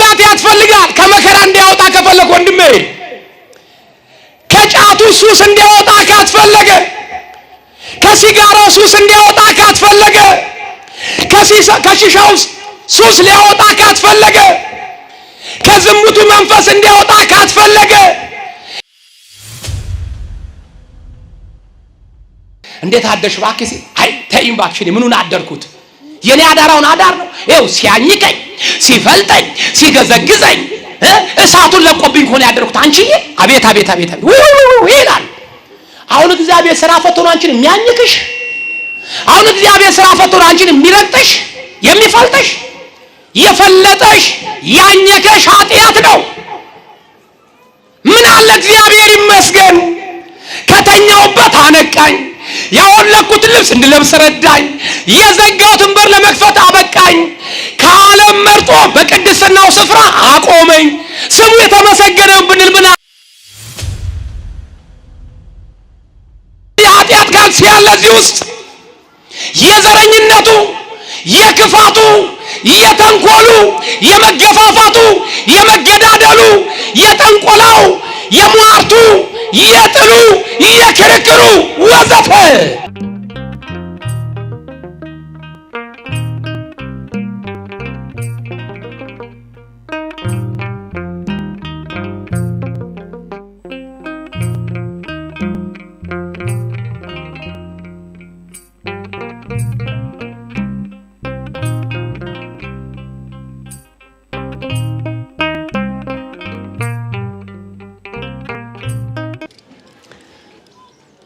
መውጣት ያስፈልጋል። ከመከራ እንዲያወጣ ከፈለክ ወንድሜ፣ ከጫቱ ሱስ እንዲያወጣ ካስፈለገ፣ ከሲጋራው ሱስ እንዲያወጣ ካስፈለገ፣ ከሺሻው ሱስ ሊያወጣ ካስፈለገ፣ ከዝሙቱ መንፈስ እንዲያወጣ ካስፈለገ፣ እንዴት አደርሽ እባክሽ ሲል፣ አይ ተይኝ እባክሽ፣ እኔ ምኑን አደርኩት? የኔ አዳራውን አዳር ነው። ይኸው ሲያኝከኝ፣ ሲፈልጠኝ፣ ሲገዘግዘኝ እሳቱን ለቆብኝ ከሆነ ያደርኩት አንቺዬ፣ አቤት አቤት አቤት አቤት ውይ ይላል። አሁን እግዚአብሔር ስራ ፈቶ ነው አንቺን የሚያኝክሽ። አሁን እግዚአብሔር ስራ ፈቶ ነው አንቺን የሚረግጥሽ፣ የሚፈልጥሽ። የፈለጠሽ ያኘከሽ ኃጢአት ነው። ምን አለ እግዚአብሔር ይመስገን፣ ከተኛውበት አነቃኝ፣ ያወለቅኩትን ልብስ እንድለብስ ረዳኝ፣ የዘጋሁትን በር ለመክፈት አበቃኝ፣ ከዓለም መርጦ በቅድስናው ስፍራ አቆመኝ። ስሙ የተመሰገነ ብንል ምን የኃጢአት ካልሲ ያለ እዚህ ውስጥ የዘረኝነቱ፣ የክፋቱ፣ የተንኮሉ፣ የመገፋፋቱ፣ የመገዳደሉ፣ የጠንቆላው፣ የሟርቱ፣ የጥሉ፣ የክርክሩ ወዘተ።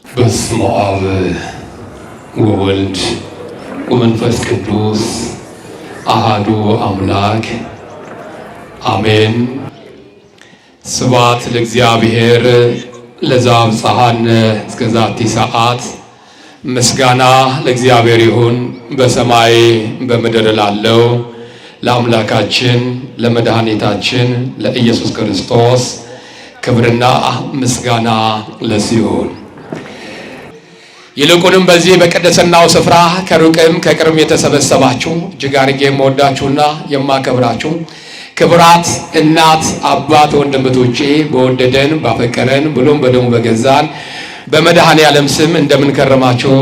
በስመ አብ ወወልድ ወመንፈስ ቅዱስ አሃዱ አምላክ አሜን። ስብሐት ለእግዚአብሔር ለዘአብጽሐነ እስከ ዛቲ ሰዓት። ምስጋና ለእግዚአብሔር ይሁን በሰማይ በምድር ላለው ለአምላካችን ለመድኃኒታችን ለኢየሱስ ክርስቶስ ክብርና ምስጋና ለእሱ ይሁን። ይልቁንም በዚህ በቅድስናው ስፍራ ከሩቅም ከቅርብም የተሰበሰባችሁ እጅግ አድርጌ የምወዳችሁና የማከብራችሁ ክቡራት እናት አባት ወንድም እህቶቼ በወደደን ባፈቀረን ብሎም በደሙ በገዛን በመድኃኔ ዓለም ስም እንደምን ከረማችሁ?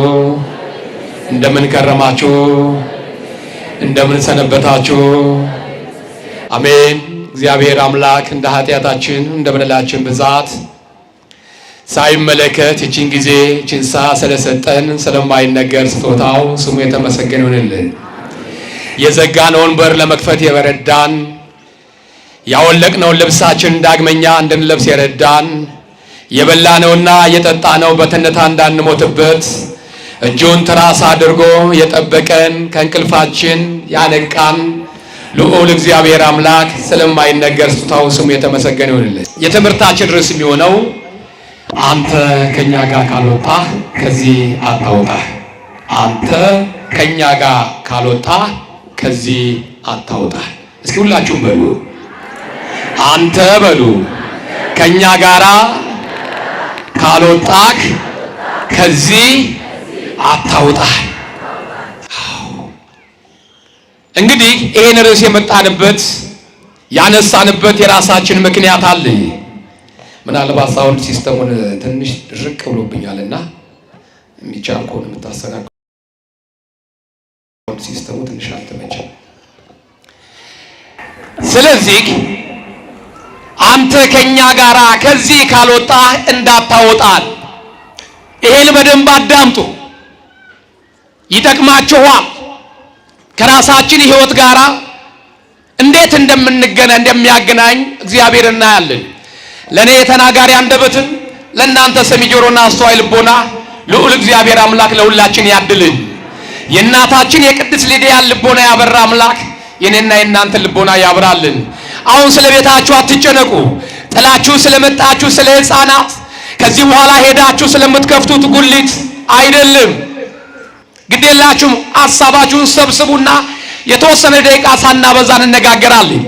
እንደምን ከረማችሁ? እንደምን ሰነበታችሁ? አሜን። እግዚአብሔር አምላክ እንደ ኃጢአታችን እንደ በደላችን ብዛት ሳይመለከት ይህችን ጊዜ ይህችን ሰዓት ስለሰጠን ስለማይነገር ስጦታው ስሙ የተመሰገነ ይሁንልን። የዘጋነውን በር ለመክፈት የረዳን፣ ያወለቅነውን ልብሳችን ዳግመኛ እንድንለብስ የረዳን፣ የበላነውና የጠጣነው በትንታ እንዳንሞትበት እጁን ትራስ አድርጎ የጠበቀን፣ ከእንቅልፋችን ያነቃን ልዑል እግዚአብሔር አምላክ ስለማይነገር ስጦታው ስሙ የተመሰገነ ይሁንልን። የትምህርታችን ርዕስ የሚሆነው አንተ ከኛ ጋር ካልወጣህ ከዚህ አታውጣህ። አንተ ከኛ ጋር ካልወጣህ ከዚህ አታውጣህ። እስኪ ሁላችሁም በሉ፣ አንተ በሉ፣ ከኛ ጋራ ካልወጣህ ከዚህ አታውጣህ። እንግዲህ ይሄን ርዕስ የመጣንበት ያነሳንበት የራሳችን ምክንያት አለ። ምናልባት sound system ኡን ትንሽ ድርቅ ብሎብኛልና የሚቻል ከሆነ የምታስተካክሉ፣ system ኡ ትንሽ አልተመቸም። ስለዚህ አንተ ከኛ ጋራ ከዚህ ካልወጣህ እንዳታወጣን። ይሄን በደንብ አዳምጡ፣ ይጠቅማችኋል። ከራሳችን ሕይወት ጋራ እንዴት እንደምንገናኝ እንደሚያገናኝ እግዚአብሔር እናያለን። ለኔ የተናጋሪ አንደበትን ለእናንተ ሰሚ ጆሮና አስተዋይ ልቦና ልዑል እግዚአብሔር አምላክ ለሁላችን ያድልን። የእናታችን የቅድስት ሊዲያን ልቦና ያበራ አምላክ የኔና የእናንተ ልቦና ያብራልን። አሁን ስለ ቤታችሁ አትጨነቁ። ጥላችሁ ስለመጣችሁ ስለ ሕፃናት ከዚህ በኋላ ሄዳችሁ ስለምትከፍቱት ጉሊት አይደለም። ግዴላችሁም። ሀሳባችሁን ሰብስቡና የተወሰነ ደቂቃ ሳናበዛ እንነጋገራለን።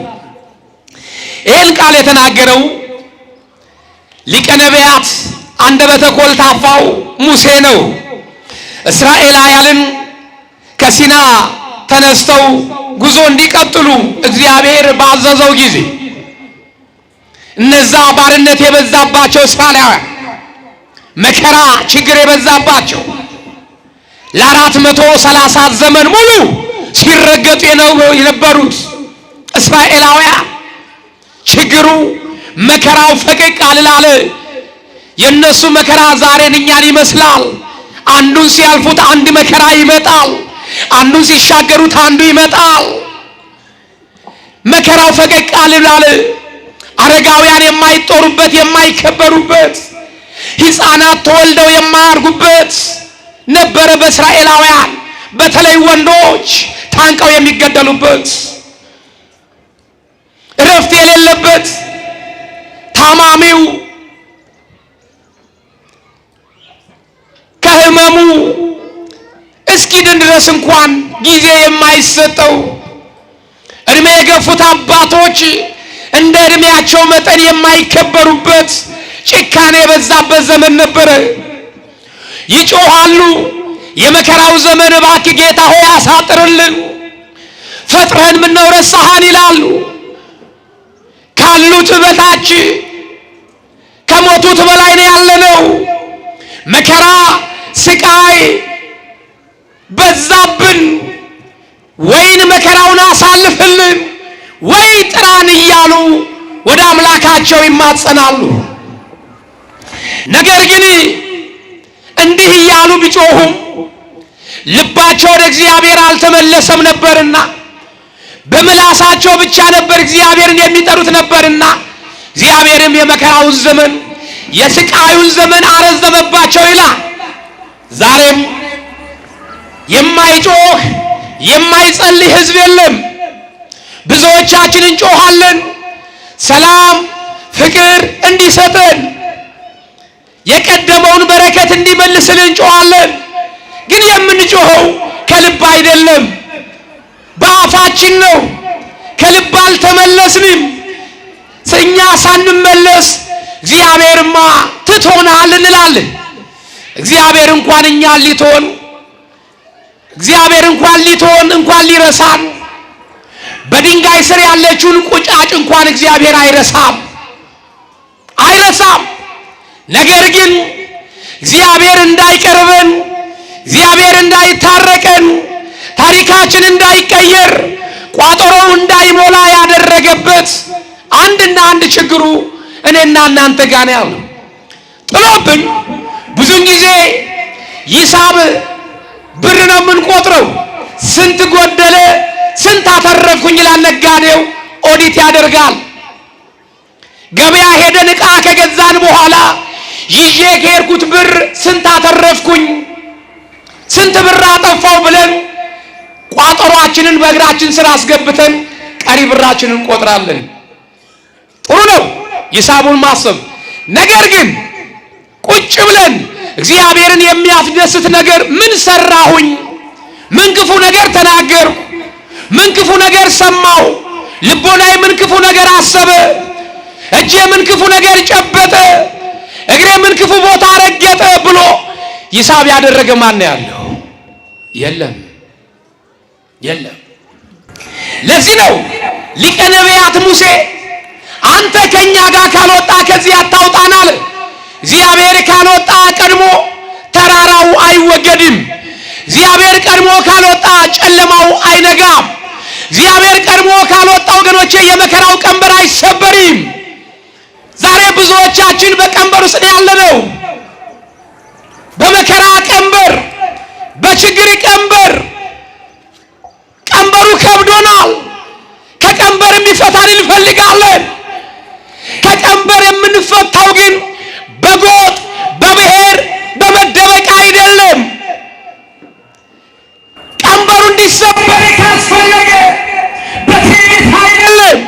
ይህን ቃል የተናገረው ሊቀ ነቢያት አንደበተ ኮልታፋው ሙሴ ነው። እስራኤላውያንን ከሲና ተነስተው ጉዞ እንዲቀጥሉ እግዚአብሔር ባዘዘው ጊዜ እነዛ ባርነት የበዛባቸው እስራኤላውያን፣ መከራ ችግር የበዛባቸው፣ ለ430 ዘመን ሙሉ ሲረገጡ የነበሩት እስራኤላውያን ችግሩ መከራው ፈቀቅ አልላለ። የነሱ መከራ ዛሬን እኛን ይመስላል። አንዱን ሲያልፉት አንድ መከራ ይመጣል። አንዱን ሲሻገሩት አንዱ ይመጣል። መከራው ፈቀቅ አልላለ። አረጋውያን የማይጦሩበት የማይከበሩበት፣ ሕፃናት ተወልደው የማያርጉበት ነበረ። በእስራኤላውያን በተለይ ወንዶች ታንቀው የሚገደሉበት፣ እረፍት የሌለበት፣ ታማሚው ከህመሙ እስኪድን ድረስ እንኳን ጊዜ የማይሰጠው፣ እድሜ የገፉት አባቶች እንደ እድሜያቸው መጠን የማይከበሩበት፣ ጭካኔ የበዛበት ዘመን ነበረ። ይጮኻሉ። የመከራው ዘመን እባክህ ጌታ ሆይ አሳጥርልን፣ ፈጥረን ምነው ረሳሃን ይላሉ። ካሉት በታች ከሞቱት በላይ ነው ያለነው። መከራ ስቃይ በዛብን፣ ወይን መከራውን አሳልፍልን ወይ ጥራን እያሉ ወደ አምላካቸው ይማጸናሉ። ነገር ግን እንዲህ እያሉ ቢጮሁም ልባቸው ወደ እግዚአብሔር አልተመለሰም ነበርና፣ በምላሳቸው ብቻ ነበር እግዚአብሔርን የሚጠሩት ነበርና፣ እግዚአብሔርም የመከራውን ዘመን የስቃዩን ዘመን አረዘመባቸው ይላል። ዛሬም የማይጮህ የማይጸልይ ሕዝብ የለም። ብዙዎቻችን እንጮኻለን፣ ሰላም ፍቅር እንዲሰጠን፣ የቀደመውን በረከት እንዲመልስልን እንጮኻለን። ግን የምንጮኸው ከልብ አይደለም፣ በአፋችን ነው። ከልብ አልተመለስንም። እኛ ሳንመለስ እግዚአብሔርማ ትቶናል እንላለን። እግዚአብሔር እንኳን እኛን ሊቶን፣ እግዚአብሔር እንኳን ሊቶን እንኳን ሊረሳን፣ በድንጋይ ስር ያለችውን ቁጫጭ እንኳን እግዚአብሔር አይረሳም፣ አይረሳም። ነገር ግን እግዚአብሔር እንዳይቀርበን፣ እግዚአብሔር እንዳይታረቀን፣ ታሪካችን እንዳይቀየር፣ ቋጠሮው እንዳይሞላ ያደረገበት አንድና አንድ ችግሩ እኔና እናንተ ጋር ነው ያለው። ጥሎብን ብዙን ጊዜ ሂሳብ ብር ነው የምንቆጥረው። ስንት ጎደለ፣ ስንት አተረፍኩኝ ይላል ነጋዴው፣ ኦዲት ያደርጋል። ገበያ ሄደን ዕቃ ከገዛን በኋላ ይዤ ከሄድኩት ብር ስንት አተረፍኩኝ፣ ስንት ብር አጠፋው ብለን ቋጠሯችንን በእግራችን ስር አስገብተን ቀሪ ብራችንን እንቆጥራለን። ጥሩ ነው ሂሳቡን ማሰብ። ነገር ግን ቁጭ ብለን እግዚአብሔርን የሚያስደስት ነገር ምን ሰራሁኝ? ምን ክፉ ነገር ተናገርኩ? ምን ክፉ ነገር ሰማሁ? ልቦናዬ ምን ክፉ ነገር አሰበ? እጄ ምን ክፉ ነገር ጨበጠ? እግሬ ምን ክፉ ቦታ ረገጠ ብሎ ሂሳብ ያደረገ ማን ነው ያለው? የለም፣ የለም። ለዚህ ነው ሊቀ ነቢያት ሙሴ አንተ ከኛ ጋር ካልወጣ ከዚህ አታውጣን አለ። እግዚአብሔር ካልወጣ ቀድሞ ተራራው አይወገድም። እግዚአብሔር ቀድሞ ካልወጣ ጨለማው አይነጋም። እግዚአብሔር ቀድሞ ካልወጣ ወገኖቼ የመከራው ቀንበር አይሰበርም። ዛሬ ብዙዎቻችን በቀንበር ውስጥ ያለነው፣ በመከራ ቀንበር፣ በችግር ቀንበር፣ ቀንበሩ ከብዶናል። ከቀንበር የሚፈታን እንፈልጋለን። ከቀንበር የምንፈታው ግን በጎጥ፣ በብሔር፣ በመደበቅ አይደለም። ቀንበሩ እንዲሰበር ካስፈለገ በትዕቢት አይደለም፣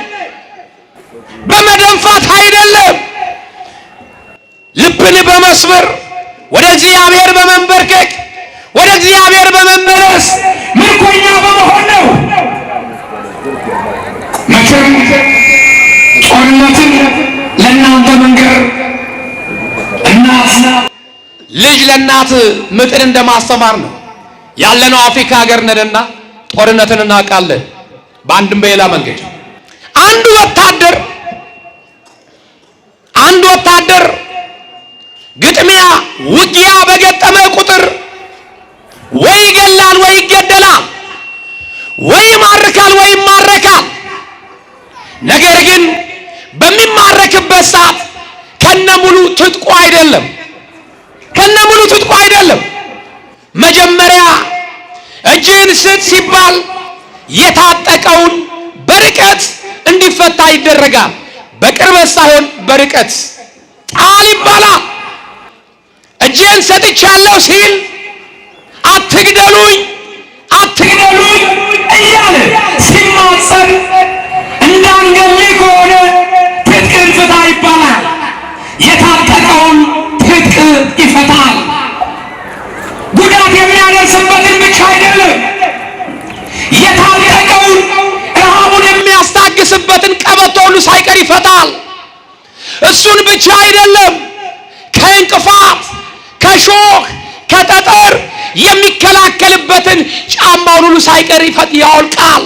በመደንፋት አይደለም፣ ልብን በመስበር፣ ወደ እግዚአብሔር በመንበርከክ፣ ወደ እግዚአብሔር በመመለስ፣ ምርኮኛ በመሆን ነው። መቼም ጦርነትን ለእናንተ መንገር እናት ልጅ ለእናት ምጥን እንደማስተማር ነው። ያለነው አፍሪካ ሀገር ነንና ጦርነትን እናውቃለን። በአንድም በሌላ መንገድ አንድ ወታደር አንድ ወታደር ግጥሚያ ውጊያ በገጠመ ቁጥር ወይ ይገላል ወይ ይገደላል፣ ወይ ይማርካል ወይ ይማረካል። ነገር ግን በሚማረክበት ሰዓት ከነሙሉ ትጥቁ አይደለም፣ ከነሙሉ ትጥቁ አይደለም። መጀመሪያ እጅህን ስጥ ሲባል የታጠቀውን በርቀት እንዲፈታ ይደረጋል። በቅርበት ሳይሆን በርቀት ጣል ይባላል። እጄን ሰጥቻለሁ ሲል አትግደሉኝ አትግደሉኝ እያለ ሲማጸን እንዳንገልህ ከሆነ ትጥቅን ፍታ ይባላል። የታጠቀውን ትጥቅ ይፈታል። ጉዳት የሚያደርስበትን ብቻ አይደለም፣ የታጠቀውን ረሃቡን የሚያስታግስበትን ቀበቶ ሁሉ ሳይቀር ይፈታል። እሱን ብቻ አይደለም፣ ከእንቅፋት ከሾህ ከጠጠር የሚከላከልበትን ጫማውን ሁሉ ሳይቀር ያወልቃል።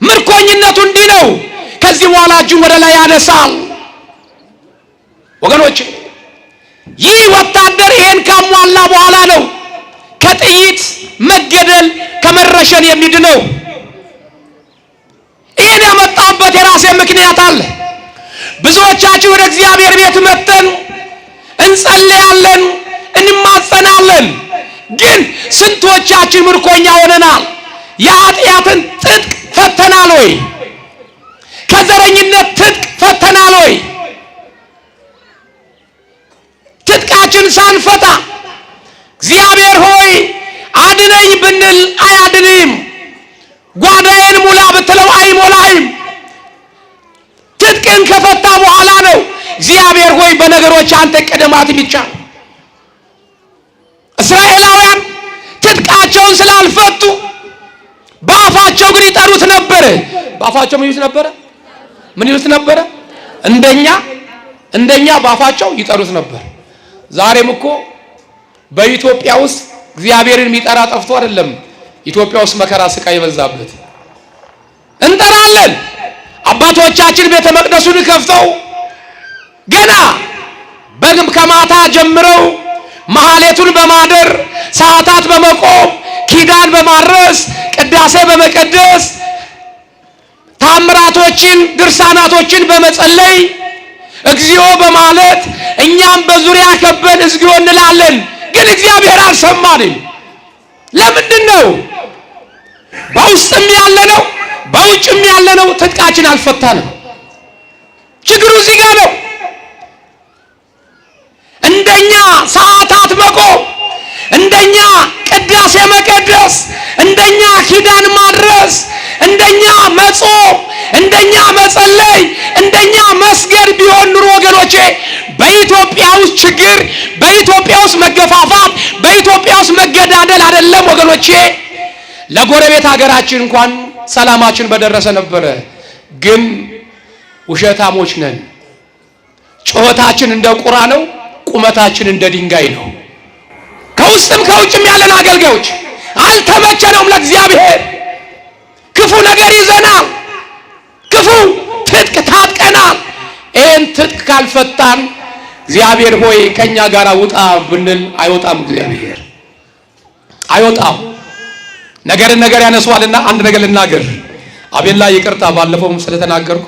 ምርኮኝነቱ እንዲህ ነው። ከዚህ በኋላ እጁን ወደ ላይ ያነሳል። ወገኖች፣ ይህ ወታደር ይሄን ካሟላ በኋላ ነው ከጥይት መገደል ከመረሸን የሚድነው። ይህን ያመጣበት የራሴ ምክንያት አለ። ብዙዎቻችን ወደ እግዚአብሔር ቤት መጥተን እንጸልያለን፣ እንማጸናለን። ግን ስንቶቻችን ምርኮኛ ሆነናል? የኃጢአትን ትጥቅ ፈተናል ወይ? ከዘረኝነት ትጥቅ ፈተናል ወይ? ትጥቃችን ሳንፈታ እግዚአብሔር ሆይ አድነኝ ብንል አያድንም። ጓዳዬን ሙላ ብትለው አይሞላህም። ትጥቅን ከፈታ በኋላ ነው እግዚአብሔር ሆይ በነገሮች አንተ ቅደማት የሚቻል። እስራኤላውያን ትጥቃቸውን ስላልፈቱ በአፋቸው ግን ይጠሩት ነበረ። በአፋቸው ምን ይሉት ነበረ? ምን ይሉት ነበረ? እንደኛ እንደኛ በአፋቸው ይጠሩት ነበር። ዛሬም እኮ በኢትዮጵያ ውስጥ እግዚአብሔርን የሚጠራ ጠፍቶ አይደለም። ኢትዮጵያ ውስጥ መከራ ስቃይ የበዛበት እንጠራለን። አባቶቻችን ቤተ መቅደሱን ከፍተው ገና በግም ከማታ ጀምረው መሐሌቱን በማደር ሰዓታት በመቆም ኪዳን በማድረስ ቅዳሴ በመቀደስ ታምራቶችን ድርሳናቶችን በመጸለይ እግዚኦ በማለት እኛም በዙሪያ ከበን እግዚኦ እንላለን። ግን እግዚአብሔር አልሰማንም። ለምንድን ነው? በውስጥም ያለነው በውጭም ያለነው ትጥቃችን አልፈታንም። ችግሩ እዚህ ጋር ነው። እንደኛ ሰዓታት መቆም፣ እንደኛ ቅዳሴ መቀደስ፣ እንደኛ ኪዳን ማድረስ፣ እንደኛ መጾም፣ እንደኛ መጸለይ፣ እንደኛ መስገድ ቢሆን ኑሮ ወገኖቼ በኢትዮጵያ ውስጥ ችግር፣ በኢትዮጵያ ውስጥ መገፋፋት፣ በኢትዮጵያ ውስጥ መገዳደል አይደለም ወገኖቼ። ለጎረቤት ሀገራችን እንኳን ሰላማችን በደረሰ ነበረ። ግን ውሸታሞች ነን። ጩኸታችን እንደ ቁራ ነው፣ ቁመታችን እንደ ድንጋይ ነው። ከውስጥም ከውጭም ያለን አገልጋዮች አልተመቸነውም ለእግዚአብሔር። ክፉ ነገር ይዘናል። ክፉ ትጥቅ ታጥቀናል። ይህን ትጥቅ ካልፈታን እግዚአብሔር ሆይ ከኛ ጋር ውጣ ብንል አይወጣም። እግዚአብሔር አይወጣም። ነገርን ነገር ያነሷልና አንድ ነገር ልናገር። አቤላ ይቅርታ፣ ባለፈውም ስለተናገርኩ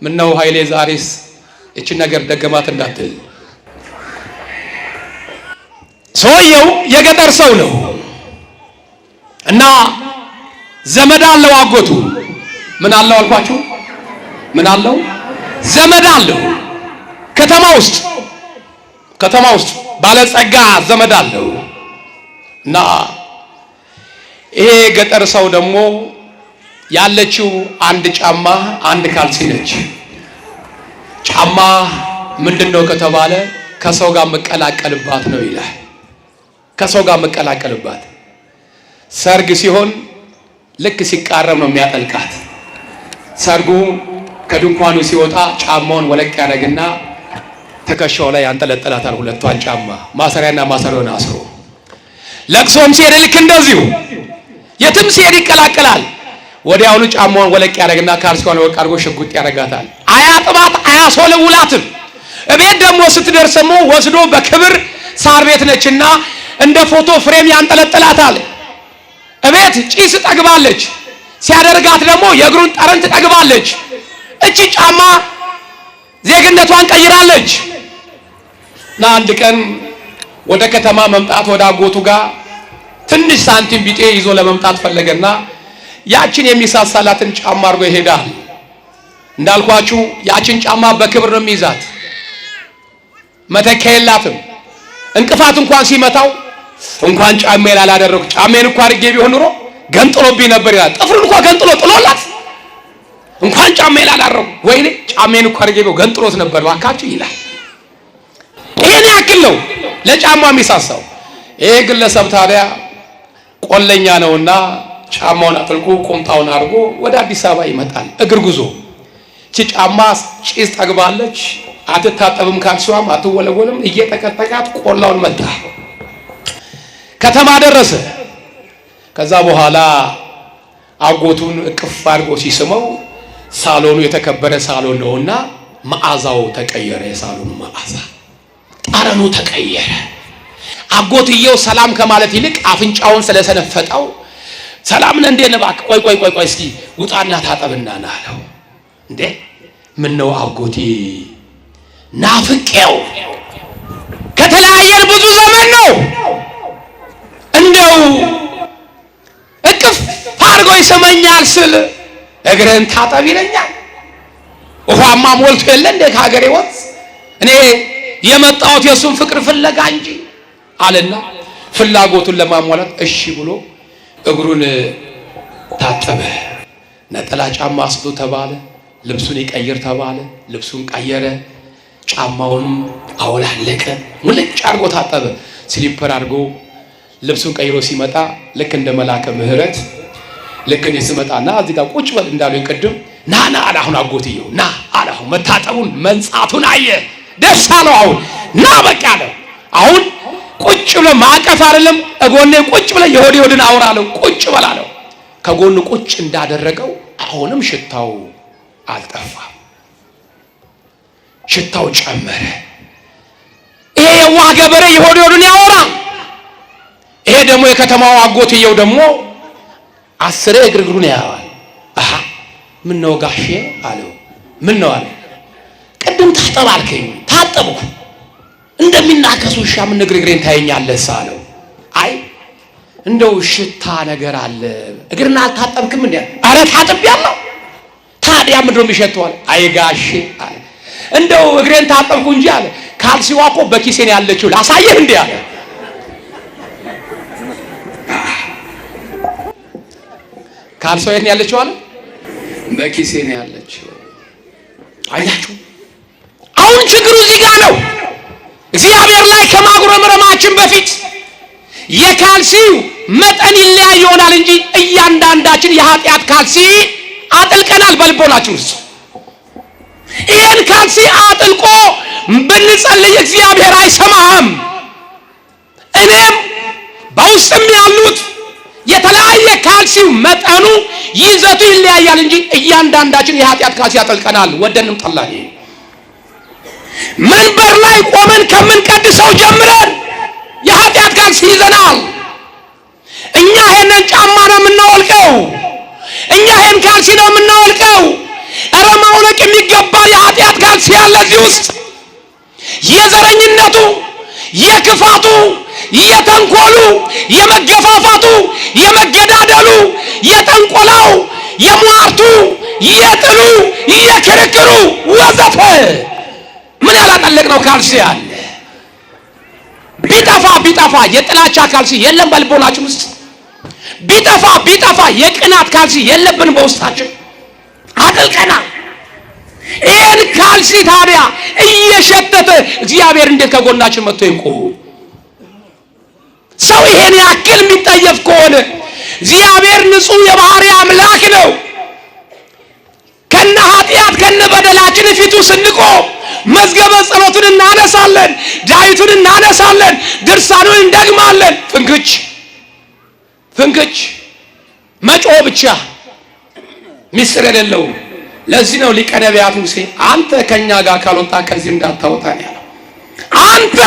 ምነው ኃይሌ ዛሬስ እችን ነገር ደገማት እንዳትል። ሰውየው የገጠር ሰው ነው እና ዘመድ አለው አጎቱ። ምን አለው አልኳችሁ? ምን አለው? ዘመድ አለው። ከተማ ውስጥ ከተማ ውስጥ ባለጸጋ ዘመድ አለው እና ይሄ ገጠር ሰው ደግሞ ያለችው አንድ ጫማ አንድ ካልሲ ነች። ጫማ ምንድነው ከተባለ ከሰው ጋር መቀላቀልባት ነው ይላል። ከሰው ጋር መቀላቀልባት ሰርግ ሲሆን ልክ ሲቃረብ ነው የሚያጠልቃት። ሰርጉ ከድንኳኑ ሲወጣ ጫማውን ወለቅ ያደርግና ትከሻው ላይ ያንጠለጥላታል። ሁለቷን ጫማ ማሰሪያና ማሰሪያውን አስሮ ለቅሶም ሲሄድ ልክ እንደዚሁ የትም ሲሄድ ይቀላቀላል። ወዲያውኑ ጫማዋን ወለቅ ያደርግና ካልሲዋን ወለቅ አድርጎ ሽጉጥ ያደርጋታል። አያጥባት፣ አያስወለውላትም። እቤት ደግሞ ስትደርስ ደግሞ ወስዶ በክብር ሳር ቤት ነችና እንደ ፎቶ frame ያንጠለጥላታል። እቤት ጭስ ጠግባለች። ሲያደርጋት ደግሞ የእግሩን ጠረን ትጠግባለች። እቺ ጫማ ዜግነቷን ቀይራለች። እና አንድ ቀን ወደ ከተማ መምጣት ወደ አጎቱ ጋር ትንሽ ሳንቲም ቢጤ ይዞ ለመምጣት ፈለገና ያችን የሚሳሳላትን ጫማ አድርጎ ይሄዳል። እንዳልኳችሁ ያችን ጫማ በክብር ነው የሚይዛት፣ መተኪያ የላትም። እንቅፋት እንኳን ሲመታው እንኳን ጫሜን አላደረኩ፣ ጫሜን እንኳን አድርጌ ቢሆን ኑሮ ገንጥሎብኝ ነበር ይላል። ጥፍሩን እንኳን ገንጥሎ ጥሎላት፣ እንኳን ጫሜን አላደረኩ፣ ወይኔ ጫሜን እንኳን አድርጌ ቢሆን ገንጥሎት ነበር ባካችሁ ይላል። ይሄን ያክል ነው ለጫማ የሚሳሳው። ይሄ ግለሰብ ታዲያ ቆለኛ ነውና ጫማውን አጥልቆ ቁምጣውን አድርጎ ወደ አዲስ አበባ ይመጣል። እግር ጉዞ። እቺ ጫማ ጭስ ጠግባለች፣ አትታጠብም፣ ካልሲዋም አትወለወልም። እየጠቀጠቃት ቆላውን መጣ። ከተማ ደረሰ። ከዛ በኋላ አጎቱን እቅፍ አድርጎ ሲስመው ሳሎኑ የተከበረ ሳሎን ነውና መዓዛው ተቀየረ። የሳሎኑ መዓዛ ጠረኑ ተቀየረ። አጎትየው ሰላም ከማለት ይልቅ አፍንጫውን ስለሰነፈጠው ሰላም ነህ እንዴ? እባክህ ቆይ ቆይ ቆይ ቆይ እስኪ ውጣና ታጠብና ና አለው። እንዴ ምን ነው አጎቴ ናፍቄው ከተለያየን ብዙ ዘመን ነው። እንደው እቅፍ አድርጎ ይስመኛል ስል እግርህን ታጠብ ይለኛል። ውሃማ ሞልቶ የለ እንደ ከሀገሬ ወንዝ እኔ የመጣሁት የእሱን ፍቅር ፍለጋ እንጂ አለና ፍላጎቱን ለማሟላት እሺ ብሎ እግሩን ታጠበ። ነጠላ ጫማ አስቶ ተባለ። ልብሱን ይቀይር ተባለ። ልብሱን ቀየረ። ጫማውንም አወላለቀ። ሙልጭ አድርጎ ታጠበ። slipper አድርጎ ልብሱን ቀይሮ ሲመጣ ልክ እንደ መላከ ምሕረት ልክ እኔ ስመጣ ና እዚህ ጋር ቁጭ በል እንዳሉኝ ቅድም ና ና አለ። አሁን አጎትየው ና አለ። አሁን መታጠቡን መንጻቱን አየ፣ ደስ አለው። አሁን ና በቃ አለው። አሁን ቁጭ ብለ ማቀፍ አይደለም እጎኔ ቁጭ ብለ የሆድ የሆድን አውራ አለው። ቁጭ በል አለው። ከጎኑ ቁጭ እንዳደረገው አሁንም ሽታው አልጠፋም፣ ሽታው ጨመረ። ይሄ የዋህ ገበሬ የሆድ የሆድን ያወራ። ይሄ ደግሞ የከተማው አጎትየው ደግሞ አስሬ እግርግሩን ያየዋል። አሃ ምን ነው ጋሼ አለው። ምን ነው አለ። ቅድም ታጠብ አልከኝ፣ ታጠብኩ። እንደሚናከሱ ውሻ ምን እግርግሬን ታየኛለህ አለው። አይ እንደው ሽታ ነገር አለ፣ እግርና አልታጠብክም እንዴ? አረ ታጥቤያለሁ። ታዲያ ምንድን ነው የሚሸተው አለ። አይ ጋሼ አለ፣ እንደው እግሬን ታጠብኩ እንጂ አለ፣ ካልሲዋ እኮ በኪሴን ያለችው ላሳየህ እንዴ አለ። ካልሲዋ የት ነው ያለችው አለ? በኪሴ ነው ያለችው። አያችሁ፣ አሁን ችግሩ እዚህ ጋር ነው። እግዚአብሔር ላይ ከማጉረምረማችን በፊት የካልሲው መጠን ይለያይ ይሆናል እንጂ እያንዳንዳችን የኃጢአት ካልሲ አጥልቀናል በልቦናችን ውስጥ። ይህን ካልሲ አጥልቆ ብንጸልይ እግዚአብሔር አይሰማም። እኔም በውስጥም ያሉት የተለያየ ካልሲው መጠኑ ይዘቱ ይለያያል እንጂ እያንዳንዳችን የኃጢአት ካልሲ አጥልቀናል፣ ወደንም ጠላን። መንበር ላይ ቆመን ከምንቀድሰው ጀምረን የኃጢአት ካልሲ ይዘናል። እኛ ይሄንን ጫማ ነው የምናወልቀው። እኛ ይሄን ካልሲ ነው የምናወልቀው። ኧረ ማውለቅ የሚገባ የኃጢአት ካልሲ ያለ እዚህ ውስጥ የዘረኝነቱ፣ የክፋቱ፣ የተንኮሉ፣ የመገፋፋቱ፣ የመገዳደሉ፣ የጠንቆላው፣ የሟርቱ፣ የጥሉ፣ የክርክሩ ወዘተ ምን ያላጠለቅነው ካልሲ አለ? ቢጠፋ ቢጠፋ የጥላቻ ካልሲ የለም በልቦናችን ውስጥ። ቢጠፋ ቢጠፋ የቅናት ካልሲ የለብን በውስጣችን አጥልቀናል። ይህን ካልሲ ታዲያ እየሸተተ እግዚአብሔር እንዴት ከጎናችን መጥቶ ይቆም? ሰው ይሄን ያክል የሚጠየፍ ከሆነ እግዚአብሔር ንጹሕ የባህሪ አምላክ ነው። ከነ ኃጢአት ከነ በደላችን ፊቱ ስንቆም መዝገበ ጸሎቱን እናነሳለን፣ ዳዊቱን እናነሳለን፣ ድርሳኑን እንደግማለን። ፍንክች ፍንክች መጮህ ብቻ። ሚስጥር የሌለው። ለዚህ ነው ሊቀ ነቢያት ሙሴ አንተ ከኛ ጋር ካልወጣ ከዚህ እንዳታወጣን ያለው። አንተ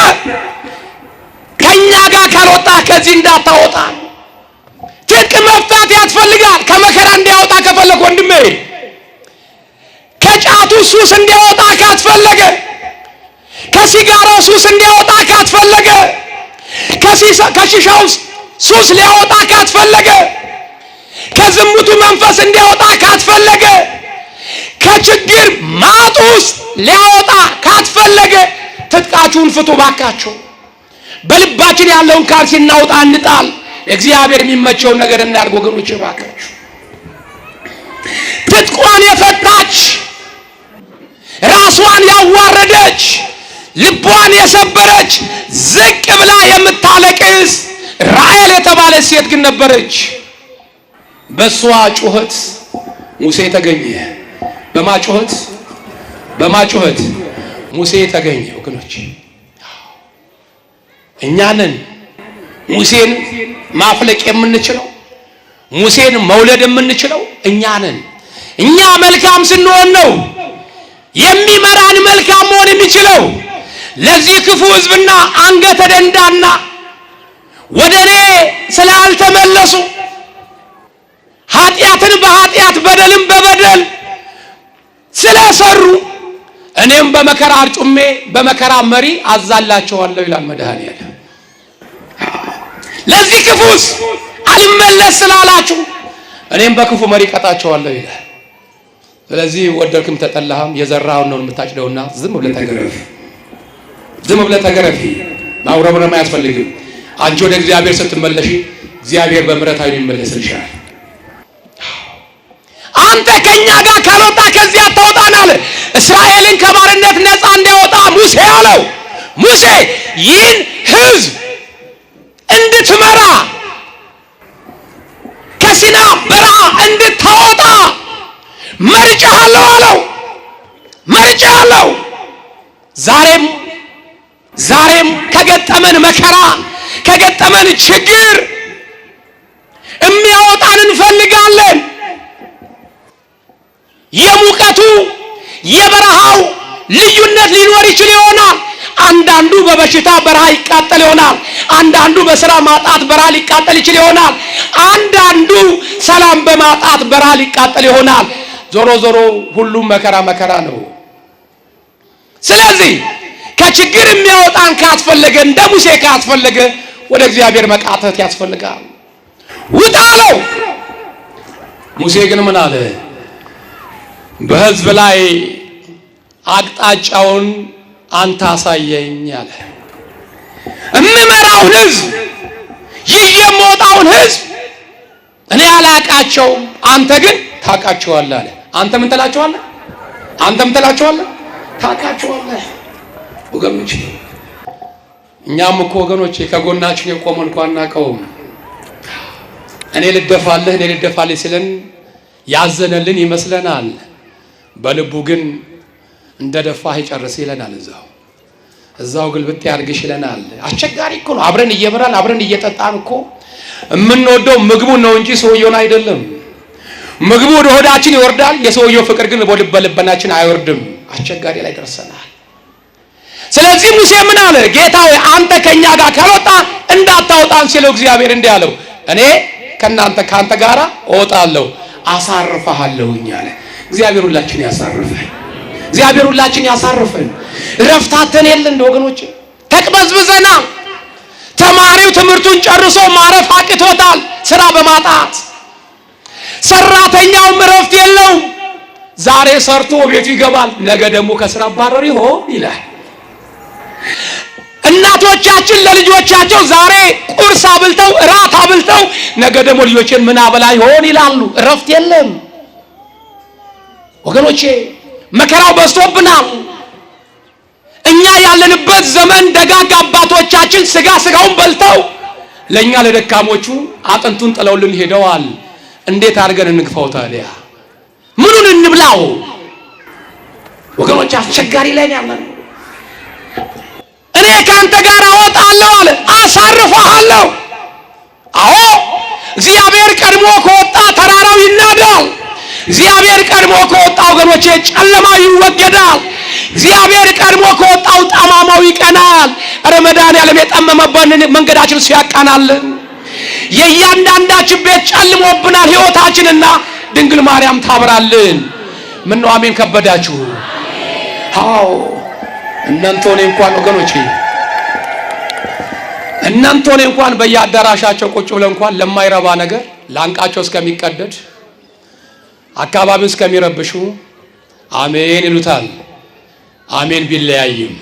ከኛ ጋር ካልወጣ ከዚህ እንዳታወጣ። ትጥቅ መፍታት ያስፈልጋል። ከመከራ እንዲያወጣ ከፈለግ ወንድሜ፣ ከጫቱ ሱስ እንዲያወጣ ካስፈለገ፣ ከሲጋራው ሱስ እንዲያወጣ ካስፈለገ፣ ከሺሻው ሱስ ሊያወጣ ካስፈለገ፣ ከዝሙቱ መንፈስ እንዲያወጣ ካስፈለገ፣ ከችግር ማጥ ውስጥ ሊያወጣ ካስፈለገ ትጥቃችሁን ፍቱ ባካችሁ። በልባችን ያለውን ካልሲ እናውጣ፣ እንጣል። እግዚአብሔር የሚመቸውን ነገር እናድርግ ወገኖች ባካችሁ። ትጥቋን የፈታች፣ ራሷን ያዋረደች፣ ልቧን የሰበረች፣ ዝቅ ብላ የምታለቅስ ራሔል የተባለች ሴት ግን ነበረች። በሷ ጩኸት ሙሴ ተገኘ። በማጩኸት በማጩኸት ሙሴ ተገኘ። ወገኖች እኛንን ሙሴን ማፍለቅ የምንችለው፣ ሙሴን መውለድ የምንችለው እኛ ነን። እኛ መልካም ስንሆን ነው የሚመራን መልካም መሆን የሚችለው። ለዚህ ክፉ ሕዝብና አንገተ ደንዳና ወደ እኔ ስላልተመለሱ፣ ኃጢአትን በኃጢአት በደልን በበደል ስለሰሩ፣ እኔም በመከራ አርጩሜ በመከራ መሪ አዛላቸዋለሁ ይላል መድኃኔዓለም። ለዚህ ክፉስ አልመለስ ስላላችሁ እኔም በክፉ መሪ ቀጣቸዋለሁ ይላል። ስለዚህ ወደድክም ተጠላህም የዘራኸውን ነው የምታጭደውና ዝም ብለህ ተገረፍ፣ ዝም ብለህ ተገረፊ። ማጉረምረም አያስፈልግም። አንቺ ወደ እግዚአብሔር ስትመለሺ እግዚአብሔር በምሕረት ዓይኑ ይመለስልሻል። አንተ ከኛ ጋር ካልወጣ ከዚህ አታወጣን አለ። እስራኤልን ከባርነት ነፃ እንዲያወጣ ሙሴ አለው። ሙሴ ይህን ሕዝብ እንድትመራ፣ ከሲና በረሃ እንድታወጣ መርጬሃለሁ አለው። መርጬሃለሁ። ዛሬም ዛሬም ከገጠመን መከራ፣ ከገጠመን ችግር የሚያወጣን እንፈልጋለን። የሙቀቱ የበረሃው ልዩነት ሊኖር ይችል ይሆናል። አንዳንዱ በበሽታ በረሃ ይቃጠል ይሆናል። አንዳንዱ በስራ ማጣት በረሃ ሊቃጠል ይችል ይሆናል። አንዳንዱ ሰላም በማጣት በረሃ ሊቃጠል ይሆናል። ዞሮ ዞሮ ሁሉም መከራ መከራ ነው። ስለዚህ ከችግር የሚያወጣን ካስፈለገ፣ እንደ ሙሴ ካስፈለገ ወደ እግዚአብሔር መቃተት ያስፈልጋል። ውጣ አለው። ሙሴ ግን ምን አለ? በሕዝብ ላይ አቅጣጫውን አንተ አሳየኝ አለ። እምመራውን ሕዝብ፣ ይዤ የምወጣውን ሕዝብ እኔ አላቃቸውም፣ አንተ ግን ታውቃቸዋለህ አለ። አንተ ምን ትላቸዋለህ? አንተ ምን ትላቸዋለህ? ታውቃቸዋለህ። ወገኖች እኛም እኮ ወገኖቼ ከጎናችን የቆመ እንኳን አናውቀውም። እኔ ልደፋልህ፣ እኔ ልደፋልህ ሲለን ያዘነልን ይመስለናል። በልቡ ግን እንደ ደፋህ ይጨርስ ይለናል። እዛው እዛው ግልብጥ ያርግሽ ይለናል። አስቸጋሪ እኮ ነው። አብረን እየበላን አብረን እየጠጣን እኮ የምንወደው ምግቡን ነው እንጂ ሰውየውን አይደለም። ምግቡ ወደ ሆዳችን ይወርዳል፣ የሰውየው ፍቅር ግን ወደ ልበናችን አይወርድም። አስቸጋሪ ላይ ደርሰናል። ስለዚህ ሙሴ ምን አለ? ጌታ ሆይ አንተ ከኛ ጋር ካልወጣ እንዳታወጣን ሲለው እግዚአብሔር እንዲህ አለው፣ እኔ ከናንተ ካንተ ጋር እወጣለሁ አሳርፈሃለሁኝ አለ። እግዚአብሔር ሁላችን ያሳርፈን። እግዚአብሔር ሁላችን ያሳርፈን። ረፍታተን የለ እንደ ወገኖች ተቅበዝብዘናል። ተማሪው ትምህርቱን ጨርሶ ማረፍ አቅቶታል፣ ስራ በማጣት። ሰራተኛውም እረፍት የለውም። ዛሬ ሰርቶ ቤቱ ይገባል፣ ነገ ደግሞ ከስራ ባረር ይሆን ይላል። እናቶቻችን ለልጆቻቸው ዛሬ ቁርስ አብልተው እራት አብልተው ነገ ደግሞ ልጆችን ምን አበላ ይሆን ይላሉ። እረፍት የለም ወገኖቼ፣ መከራው በዝቶብናል። እኛ ያለንበት ዘመን ደጋግ አባቶቻችን ስጋ ስጋውን በልተው ለእኛ ለደካሞቹ አጥንቱን ጥለውልን ሄደዋል። እንዴት አድርገን እንግፋው ታዲያ? ምኑን እንብላው? ወገኖች አስቸጋሪ ላይ ነው ያለነው። እኔ ካንተ ጋር እወጣለሁ አለ፣ አሳርፈሃለሁ። አዎ እግዚአብሔር ቀድሞ ከወጣ ተራራው ይናዳል። እግዚአብሔር ቀድሞ ከወጣ ወገኖቼ ጨለማው ይወገዳል። እግዚአብሔር ቀድሞ ከወጣው ጠማማው ይቀናል። ኧረ መድኃኔዓለም የጠመመብንን መንገዳችን እሱ ያቃናልን። የእያንዳንዳችን ቤት ጨልሞብናል ሕይወታችንና ድንግል ማርያም ታብራልን። ምነው አሜን ከበዳችሁ? አዎ እናንተ ሆኔ እንኳን ወገኖቼ እናንተ ሆኔ እንኳን በየአዳራሻቸው ቁጭ ብለው እንኳን ለማይረባ ነገር ላንቃቸው እስከሚቀደድ አካባቢውን እስከሚረብሹ አሜን ይሉታል። አሜን ቢለያይም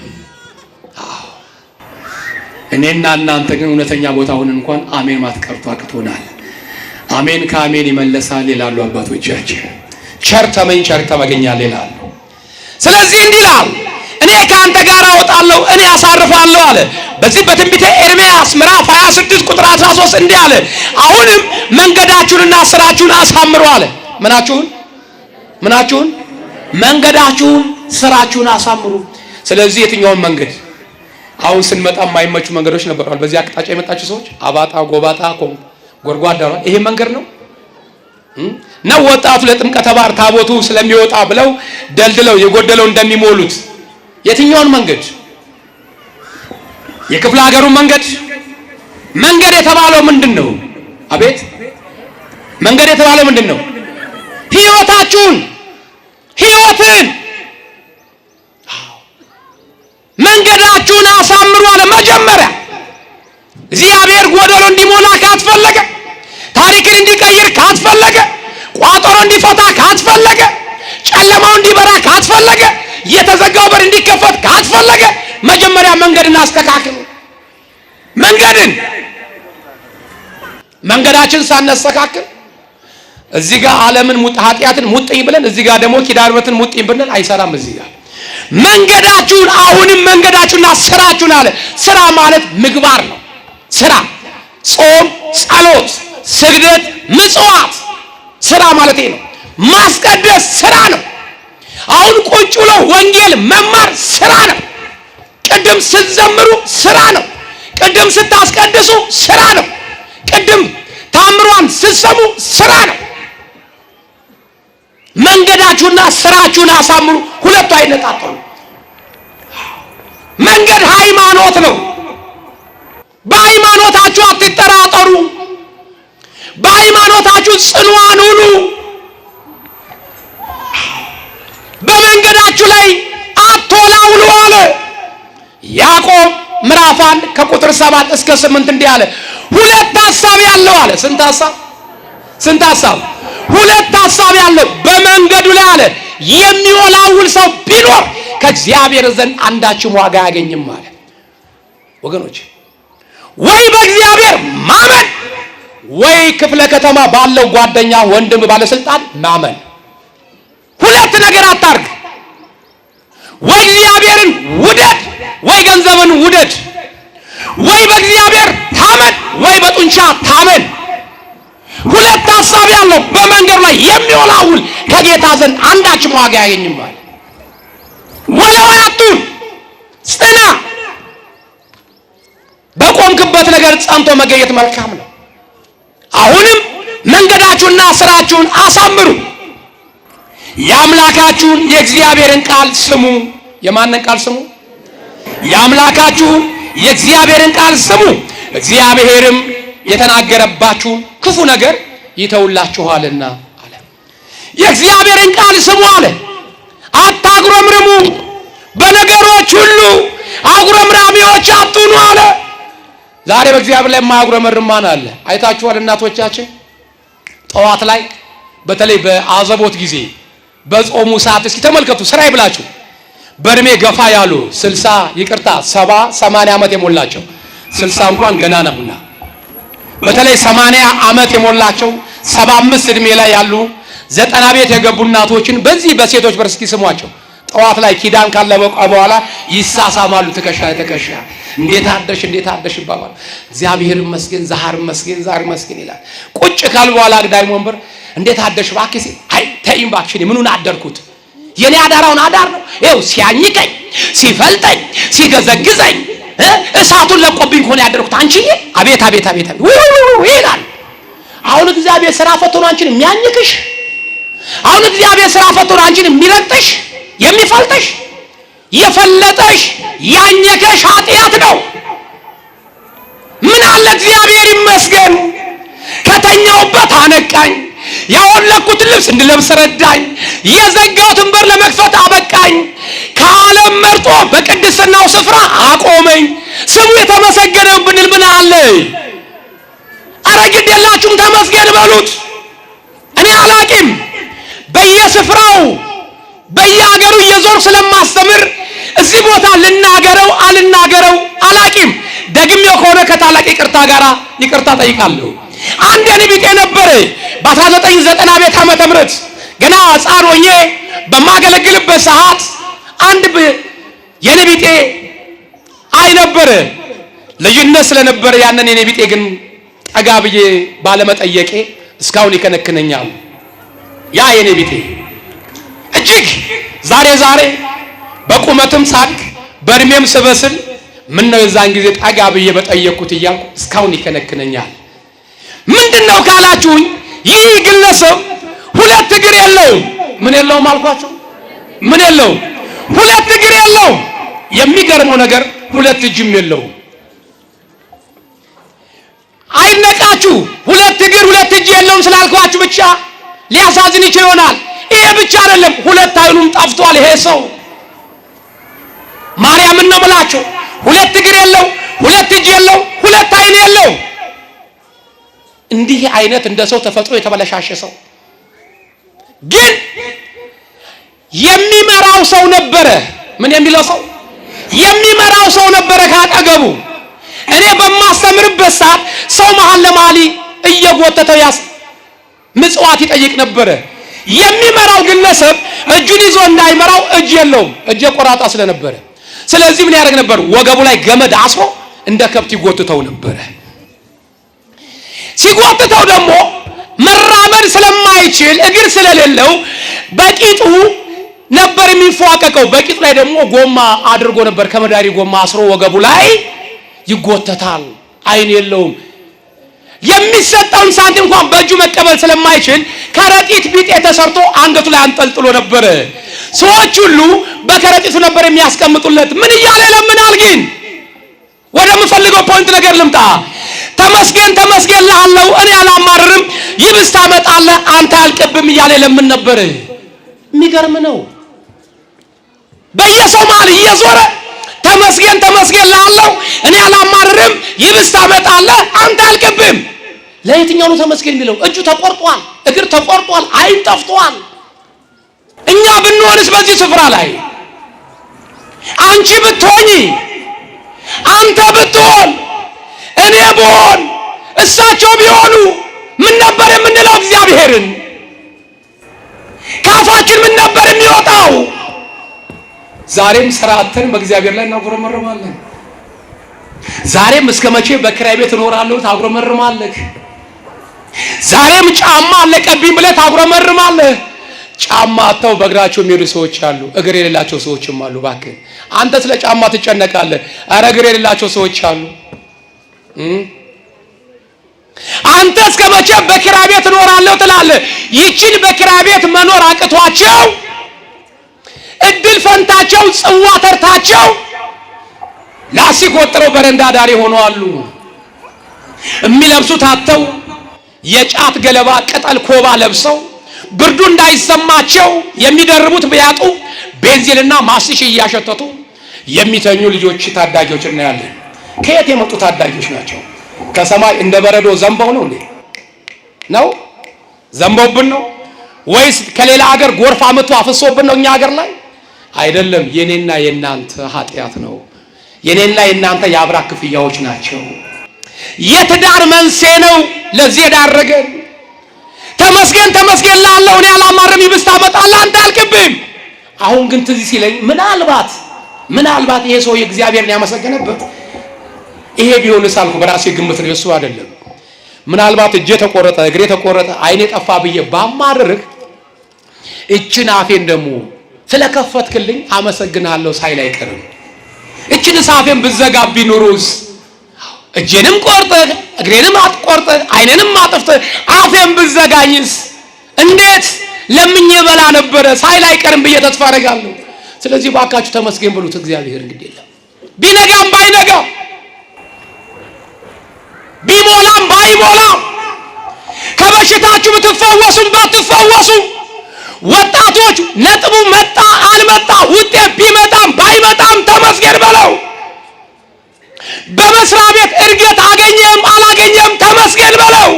እኔና እናንተ ግን እውነተኛ ቦታ ሆነን እንኳን አሜን ማትቀርቶ አቅቶናል። አሜን ከአሜን ይመለሳል ይላሉ አባቶቻችን። ቸር ተመኝ ቸር ታገኛለህ ይላሉ። ስለዚህ እንዲህ ይላል፣ እኔ ከአንተ ጋር አወጣለሁ፣ እኔ አሳርፋለሁ አለ። በዚህ በትንቢተ ኤርምያስ ምዕራፍ 26 ቁጥር 13 እንዲህ አለ፣ አሁንም መንገዳችሁንና ስራችሁን አሳምሩ አለ። ምናችሁን ምናችሁን? መንገዳችሁን ስራችሁን አሳምሩ። ስለዚህ የትኛውን መንገድ አሁን ስንመጣ የማይመቹ መንገዶች ነበሩ። በዚህ አቅጣጫ የመጣችሁ ሰዎች አባጣ፣ ጎባጣ፣ ጎርጓዳ ይሄ መንገድ ነው ነው ወጣቱ ለጥምቀተ ባህር ታቦቱ ስለሚወጣ ብለው ደልድለው የጎደለው እንደሚሞሉት የትኛውን መንገድ? የክፍለ ሀገሩን መንገድ። መንገድ የተባለው ምንድን ነው? አቤት መንገድ የተባለው ምንድን ነው? ህይወታችሁን፣ ህይወትን፣ መንገዳችሁን አሳምሩ አለ። መጀመሪያ እግዚአብሔር ጎደሎ እንዲሞላ ካስፈለገ፣ ታሪክን እንዲቀይር ካስፈለገ፣ ቋጠሮ እንዲፈታ ካስፈለገ፣ ጨለማው እንዲበራ ካስፈለገ፣ የተዘጋው በር እንዲከፈት ካስፈለገ መጀመሪያ መንገድን አስተካክሉ። መንገድን መንገዳችን ሳናስተካክል እዚህ ጋር ዓለምን ኃጢአትን ሙጥኝ ብለን እዚህ ጋር ደግሞ ኪዳነ ምሕረትን ሙጥኝ ብለን አይሰራም። እዚህ ጋር መንገዳችሁን አሁንም መንገዳችሁና ስራችሁን አለ። ስራ ማለት ምግባር ነው። ስራ ጾም፣ ጸሎት፣ ስግደት፣ ምጽዋት ስራ ማለት ነው። ማስቀደስ ስራ ነው። አሁን ቁጭ ብሎ ወንጌል መማር ስራ ነው። ቅድም ስትዘምሩ ስራ ነው። ቅድም ስታስቀድሱ ስራ ነው። ቅድም ታምሯን ስትሰሙ ስራ ነው። መንገዳችሁና ስራችሁን አሳምሩ። ሁለቱ አይነጣጠሉ። መንገድ ሃይማኖት ነው። በሃይማኖታችሁ አትጠራጠሩ። በሃይማኖታችሁ ጽኑዓን ሁኑ። በመንገዳችሁ ላይ አትወላውሉ አለ። ያዕቆብ ምዕራፍ 1 ከቁጥር 7 እስከ 8 እንዲህ አለ። ሁለት ሐሳብ ያለው አለ። ስንት ሐሳብ? ስንት ሐሳብ? ሁለት ሐሳብ ያለው በመንገዱ ላይ አለ የሚወላውል ሰው ቢኖር ከእግዚአብሔር ዘንድ አንዳችም ዋጋ አያገኝም አለ። ወገኖች ወይ በእግዚአብሔር ማመን ወይ ክፍለ ከተማ ባለው ጓደኛ፣ ወንድም፣ ባለስልጣን ማመን። ሁለት ነገር አታርግ። ወይ እግዚአብሔርን ውደድ ወይ ገንዘብን ውደድ። ወይ በእግዚአብሔር ታመን ወይ በጡንቻ ታመን። ሁለት ሐሳብ ያለው በመንገዱ ላይ የሚወላውል ከጌታ ዘንድ አንዳችም ዋጋ አያገኝም አለ። ወላዋይ አትሁን፣ ጽና። በቆምክበት ነገር ጸንቶ መገኘት መልካም ነው። አሁንም መንገዳችሁንና ስራችሁን አሳምሩ። የአምላካችሁን የእግዚአብሔርን ቃል ስሙ። የማንን ቃል ስሙ? የአምላካችሁን የእግዚአብሔርን ቃል ስሙ። እግዚአብሔርም የተናገረባችሁን ክፉ ነገር ይተውላችኋልና አለ። የእግዚአብሔርን ቃል ስሙ አለ። አታጉረምርሙ፣ በነገሮች ሁሉ አጉረምራሚዎች አትሁኑ አለ። ዛሬ በእግዚአብሔር ላይ የማያጉረመርም ማን አለ? አይታችኋል። እናቶቻችን ጠዋት ላይ በተለይ በአዘቦት ጊዜ በጾሙ ሰዓት እስኪ ተመልከቱ። ስራ ይብላችሁ። በእድሜ ገፋ ያሉ 60 ይቅርታ 70 80 ዓመት የሞላቸው 60 እንኳን ገና ነውና በተለይ 80 ዓመት የሞላቸው 75 እድሜ ላይ ያሉ 90 ቤት የገቡ እናቶችን በዚህ በሴቶች በር እስኪ ስሟቸው። ጠዋት ላይ ኪዳን ካለበቃ በኋላ ይሳሳማሉ። ትከሻ ለትከሻ እንዴት አደርሽ እንዴት አደርሽ ይባባል። እግዚአብሔር ይመስገን ዛሃር ይመስገን ዛር ይመስገን ይላል። ቁጭ ካሉ በኋላ አግዳሚ ወንበር እንዴት አደርሽ እባክሽ ሲል አይ ተይኝ እባክሽ እኔ ምኑን አደርኩት የኔ አዳራውን አዳር ነው። ይኸው ሲያኝከኝ ሲፈልጠኝ ሲገዘግዘኝ እሳቱን ለቆብኝ ከሆነ ያደርኩት አንቺዬ አቤት አቤት አቤት አቤት ይላል። አሁን እግዚአብሔር ስራ ፈቶ ነው አንቺን የሚያኝክሽ። አሁን እግዚአብሔር ስራ ፈቶ አንቺን የሚረግጥሽ የሚፈልጥሽ የፈለጠሽ ያኘከሽ ኃጢአት ነው። ምን አለ እግዚአብሔር ይመስገን ከተኛውበት አነቃኝ፣ ያወለቅኩትን ልብስ እንድለብስ ረዳኝ፣ የዘጋሁትን በር ለመክፈት አበቃኝ፣ ከዓለም መርጦ በቅድስናው ስፍራ አቆመኝ። ስሙ የተመሰገነ ብንል ምን አለ? አረ ግድ የላችሁም ተመስገን በሉት። እኔ አላቂም በየስፍራው በየሀገሩ እየዞር ስለማስተምር እዚህ ቦታ ልናገረው አልናገረው አላቂም። ደግሜው ከሆነ ከታላቅ ይቅርታ ጋር ይቅርታ ጠይቃለሁ። አንድ የኔ ቢጤ ነበረ በ1990 ቤት ዓመተ ምህረት ገና ሕፃን ሆኜ በማገለግልበት ሰዓት አንድ የኔ ቢጤ አይ ነበረ። ልጅነት ስለነበረ ያንን የኔ ቢጤ ግን ጠጋ ብዬ ባለመጠየቄ እስካሁን ይከነክነኛል። ያ የኔ ቢጤ እጅግ ዛሬ ዛሬ በቁመትም ሳድግ በእድሜም ስበስል ምን ነው የዛን ጊዜ ጠጋ ብዬ በጠየቅኩት እያልኩ እስካሁን ይከነክነኛል። ምንድነው ካላችሁኝ፣ ይህ ግለሰብ ሁለት እግር የለውም። ምን የለውም አልኳቸው? ምን የለውም? ሁለት እግር የለውም። የሚገርመው ነገር ሁለት እጅም የለውም። አይነቃችሁ። ሁለት እግር ሁለት እጅ የለውም ስላልኳችሁ ብቻ ሊያሳዝን ይችል ይሆናል። ይሄ ብቻ አይደለም፣ ሁለት አይኑም ጠፍቷል። ይሄ ሰው ማርያምን ነው የምላችሁ። ሁለት እግር የለው፣ ሁለት እጅ የለው፣ ሁለት አይን የለው። እንዲህ አይነት እንደ ሰው ተፈጥሮ የተበለሻሸ ሰው ግን የሚመራው ሰው ነበረ። ምን የሚለው ሰው? የሚመራው ሰው ነበረ ካጠገቡ። እኔ በማስተምርበት ሰዓት ሰው መሀል ለመሀል እየጎተተው ያስ ምጽዋት ይጠይቅ ነበረ። የሚመራው ግለሰብ እጁን ይዞ እንዳይመራው እጅ የለውም፣ እጀ ቆራጣ ስለነበረ። ስለዚህ ምን ያደርግ ነበር? ወገቡ ላይ ገመድ አስሮ እንደ ከብት ይጎትተው ነበረ። ሲጎትተው ደግሞ መራመድ ስለማይችል እግር ስለሌለው በቂጡ ነበር የሚፏቀቀው። በቂጡ ላይ ደግሞ ጎማ አድርጎ ነበር፣ ከመዳሪ ጎማ አስሮ ወገቡ ላይ ይጎተታል። አይን የለውም። የሚሰጠውን ሳንቲም እንኳን በእጁ መቀበል ስለማይችል ከረጢት ቢጤ ተሰርቶ አንገቱ ላይ አንጠልጥሎ ነበረ። ሰዎች ሁሉ በከረጢቱ ነበር የሚያስቀምጡለት። ምን እያለ ይለምናል? ግን ወደምፈልገው point ነገር ልምጣ። ተመስገን ተመስገን ላለው እኔ አላማርርም፣ ይብስ ታመጣለህ አንተ አያልቅብም እያለ ይለምን ነበር። የሚገርም ነው። በየሰው መሃል እየዞረ ተመስገን ተመስገን ላለው እኔ አላማርርም፣ ይብስ ታመጣለህ አንተ አያልቅብም። ለየትኛው ነው ተመስገን የሚለው? እጁ ተቆርጧል፣ እግር ተቆርጧል፣ አይን ጠፍቷል። እኛ ብንሆንስ በዚህ ስፍራ ላይ አንቺ ብትሆኚ፣ አንተ ብትሆን፣ እኔ ብሆን፣ እሳቸው ቢሆኑ ምን ነበር የምንለው? እግዚአብሔርን ካፋችን ምን ነበር የሚወጣው? ዛሬም ስራአተን በእግዚአብሔር ላይ እናጉረመርማለን። ዛሬም እስከ መቼ በክራይ ቤት እኖራለሁ ታጉረመርማለህ። ዛሬም ጫማ አለቀብኝ ብለህ ታጉረመርማለህ። ጫማ አጥተው በእግራቸው የሚሄዱ ሰዎች አሉ፣ እግር የሌላቸው ሰዎችም አሉ። እባክህ አንተ ስለ ጫማ ትጨነቃለህ። ኧረ እግር የሌላቸው ሰዎች አሉ። አንተ እስከ መቼ በክራይ ቤት እኖራለሁ ትላለህ? ይችን በክራይ ቤት መኖር አቅቷቸው እድል ፈንታቸው ጽዋ ተርታቸው ላስቲክ ወጥረው በረንዳ ዳሪ ሆነው አሉ። የሚለብሱት አጥተው የጫት ገለባ ቅጠል ኮባ ለብሰው ብርዱ እንዳይሰማቸው የሚደርቡት ቢያጡ ቤንዚንና ማስቲሽ እያሸተቱ የሚተኙ ልጆች ታዳጊዎች እናያለን። ከየት የመጡ ታዳጊዎች ናቸው? ከሰማይ እንደ በረዶ ዘንበው ነው እንዴ? ነው ዘንበውብን ነው ወይስ ከሌላ ሀገር ጎርፍ አመቱ አፍሶብን ነው? እኛ ሀገር ላይ አይደለም። የኔና የናንተ ኃጢአት ነው። የኔና የናንተ የአብራክ ክፍያዎች ናቸው። የትዳር መንስኤ ነው ለዚህ የዳረገን። ተመስገን ተመስገን ላለው እኔ አላማርም፣ ይብስ ታመጣለህ አንተ አያልቅብህም። አሁን ግን ትዝ ሲለኝ ምናልባት ምናልባት ይሄ ሰው እግዚአብሔርን ያመሰገነበት ይሄ ቢሆንስ አልኩ። በራሴ ግምት ነው፣ የሱ አይደለም። ምናልባት እጄ ተቆረጠ፣ እግሬ ተቆረጠ፣ አይኔ ጠፋ ብዬ ባማርርህ እችን አፌን ደግሞ ስለከፈትክልኝ አመሰግናለሁ ሳይል አይቀርም። እችን አፌን ብዘጋብኝ ኑሮስ እጄንም ቆርጠህ እግሬንም አትቆርጠህ አይኔንም አጥፍተህ አፌን ብዘጋኝስ እንዴት ለምኜ በላ ነበረ ሳይል አይቀርም ብዬ ተስፋ አደርጋለሁ። ስለዚህ ባካችሁ ተመስገን ብሉት። እግዚአብሔር እንግዲህ የለም ቢነጋም ባይነጋም ቢሞላም ባይሞላም ከበሽታችሁ ብትፈወሱም ባትፈወሱም ወጣቶች ነጥቡ መጣ አልመጣ ውጤት ቢመጣም ባይመጣም ተመስገን በለው። በመስሪያ ቤት እድገት አገኘም አላገኘም ተመስገን በለው።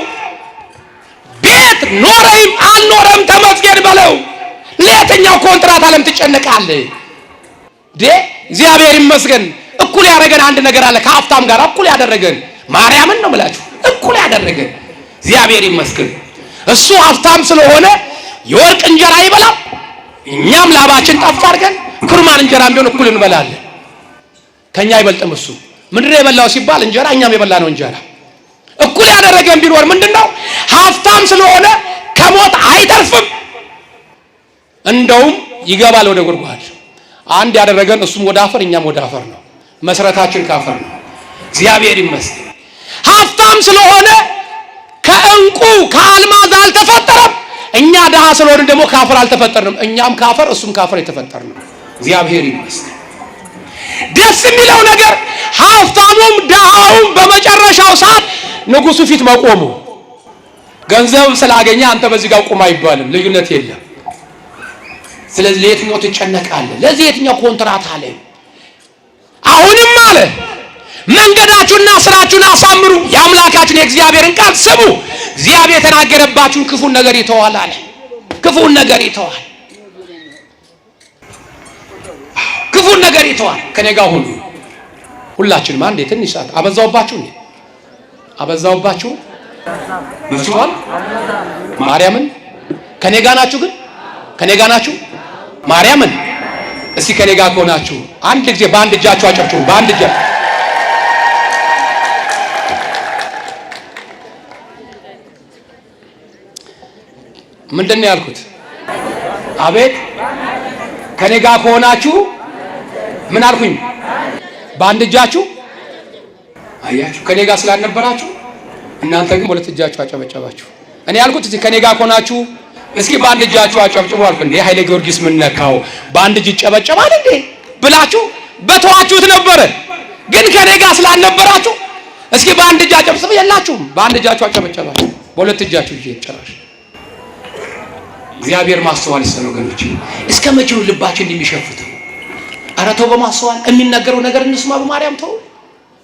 ቤት ኖረህም አልኖረም ተመስገን በለው። ለየትኛው ኮንትራት ዓለም ትጨነቃለህ? እግዚአብሔር ይመስገን እኩል ያደረገን አንድ ነገር አለ። ከሀብታም ጋር እኩል ያደረገን ማርያምን ነው የምላችሁ፣ እኩል ያደረገን እግዚአብሔር ይመስገን። እሱ ሀብታም ስለሆነ የወርቅ እንጀራ ይበላል፣ እኛም ላባችን ጠፍ አድርገን ኩርማን እንጀራም ቢሆን እኩል እንበላለን። ከኛ አይበልጥም እሱ። ምንድን ነው የበላው ሲባል እንጀራ፣ እኛም የበላነው እንጀራ። እኩል ያደረገን ቢኖር ምንድነው? ሀብታም ስለሆነ ከሞት አይተርፍም፣ እንደውም ይገባል ወደ ጉድጓድ። አንድ ያደረገን እሱም ወደ አፈር እኛም ወደ አፈር ነው። መሰረታችን ካፈር ነው። እግዚአብሔር ይመስገን። ሀብታም ስለሆነ ከእንቁ ከአልማዝ አልተፈጠረም። እኛ ድሃ ስለሆንን ደግሞ ካፈር አልተፈጠርንም። እኛም ካፈር እሱም ካፈር የተፈጠርነው። እግዚአብሔር ይመስገን። ደስ የሚለው ነገር ሀብታሙም ድሃውም በመጨረሻው ሰዓት ንጉሱ ፊት መቆሙ። ገንዘብ ስላገኘ አንተ በዚህ ጋር ቁም አይባልም። ልዩነት የለም። ስለዚህ ለየትኛው ትጨነቃለህ? ለዚህ የትኛው ኮንትራት አለ? አሁንም አለ መንገዳችሁንና ስራችሁን አሳምሩ፣ የአምላካችሁን የእግዚአብሔርን ቃል ስሙ። እግዚአብሔር የተናገረባችሁን ክፉን ነገር ይተዋል አለ። ክፉን ነገር ይተዋል። ክፉን ነገር ይተዋል። ከኔ ጋር ሁኑ ሁላችንም። አንዴ ትንሽ ሰዓት አበዛውባችሁ እንዴ? አበዛውባችሁ መስሏል። ማርያምን ከኔ ጋር ናችሁ? ግን ከኔ ጋር ናችሁ? ማርያምን እስቲ ከኔ ጋር ከሆናችሁ አንድ ጊዜ በአንድ እጃችሁ አጨብጭቡ። በአንድ እጃችሁ ምንድን ነው ያልኩት? አቤት ከኔ ጋር ከሆናችሁ ምን አልኩኝ? በአንድ እጃችሁ አያችሁ። ከኔ ጋር ስላልነበራችሁ እናንተ ግን በሁለት እጃችሁ አጨበጨባችሁ። እኔ ያልኩት እዚህ ከኔ ጋር ከሆናችሁ እስኪ በአንድ እጃችሁ አጨብጭቡ አልኩ። እንዴ ኃይለ ጊዮርጊስ ምን ነካው? በአንድ እጅ ይጨበጨባል እንዴ ብላችሁ በተዋችሁት ነበረ። ግን ከኔ ጋር ስላልነበራችሁ እስኪ በአንድ እጅ አጨብጭቡ የላችሁም። በአንድ እጃችሁ አጨበጨባችሁ፣ በሁለት እጃችሁ እጄ ጭራሽ። እግዚአብሔር ማስተዋል ይስጠን ወገኖች። እስከ መቼው ልባችን የሚሸፍተው? ኧረ ተው፣ በማስተዋል የሚነገረው ነገር እንስማ። በማርያም ተው፣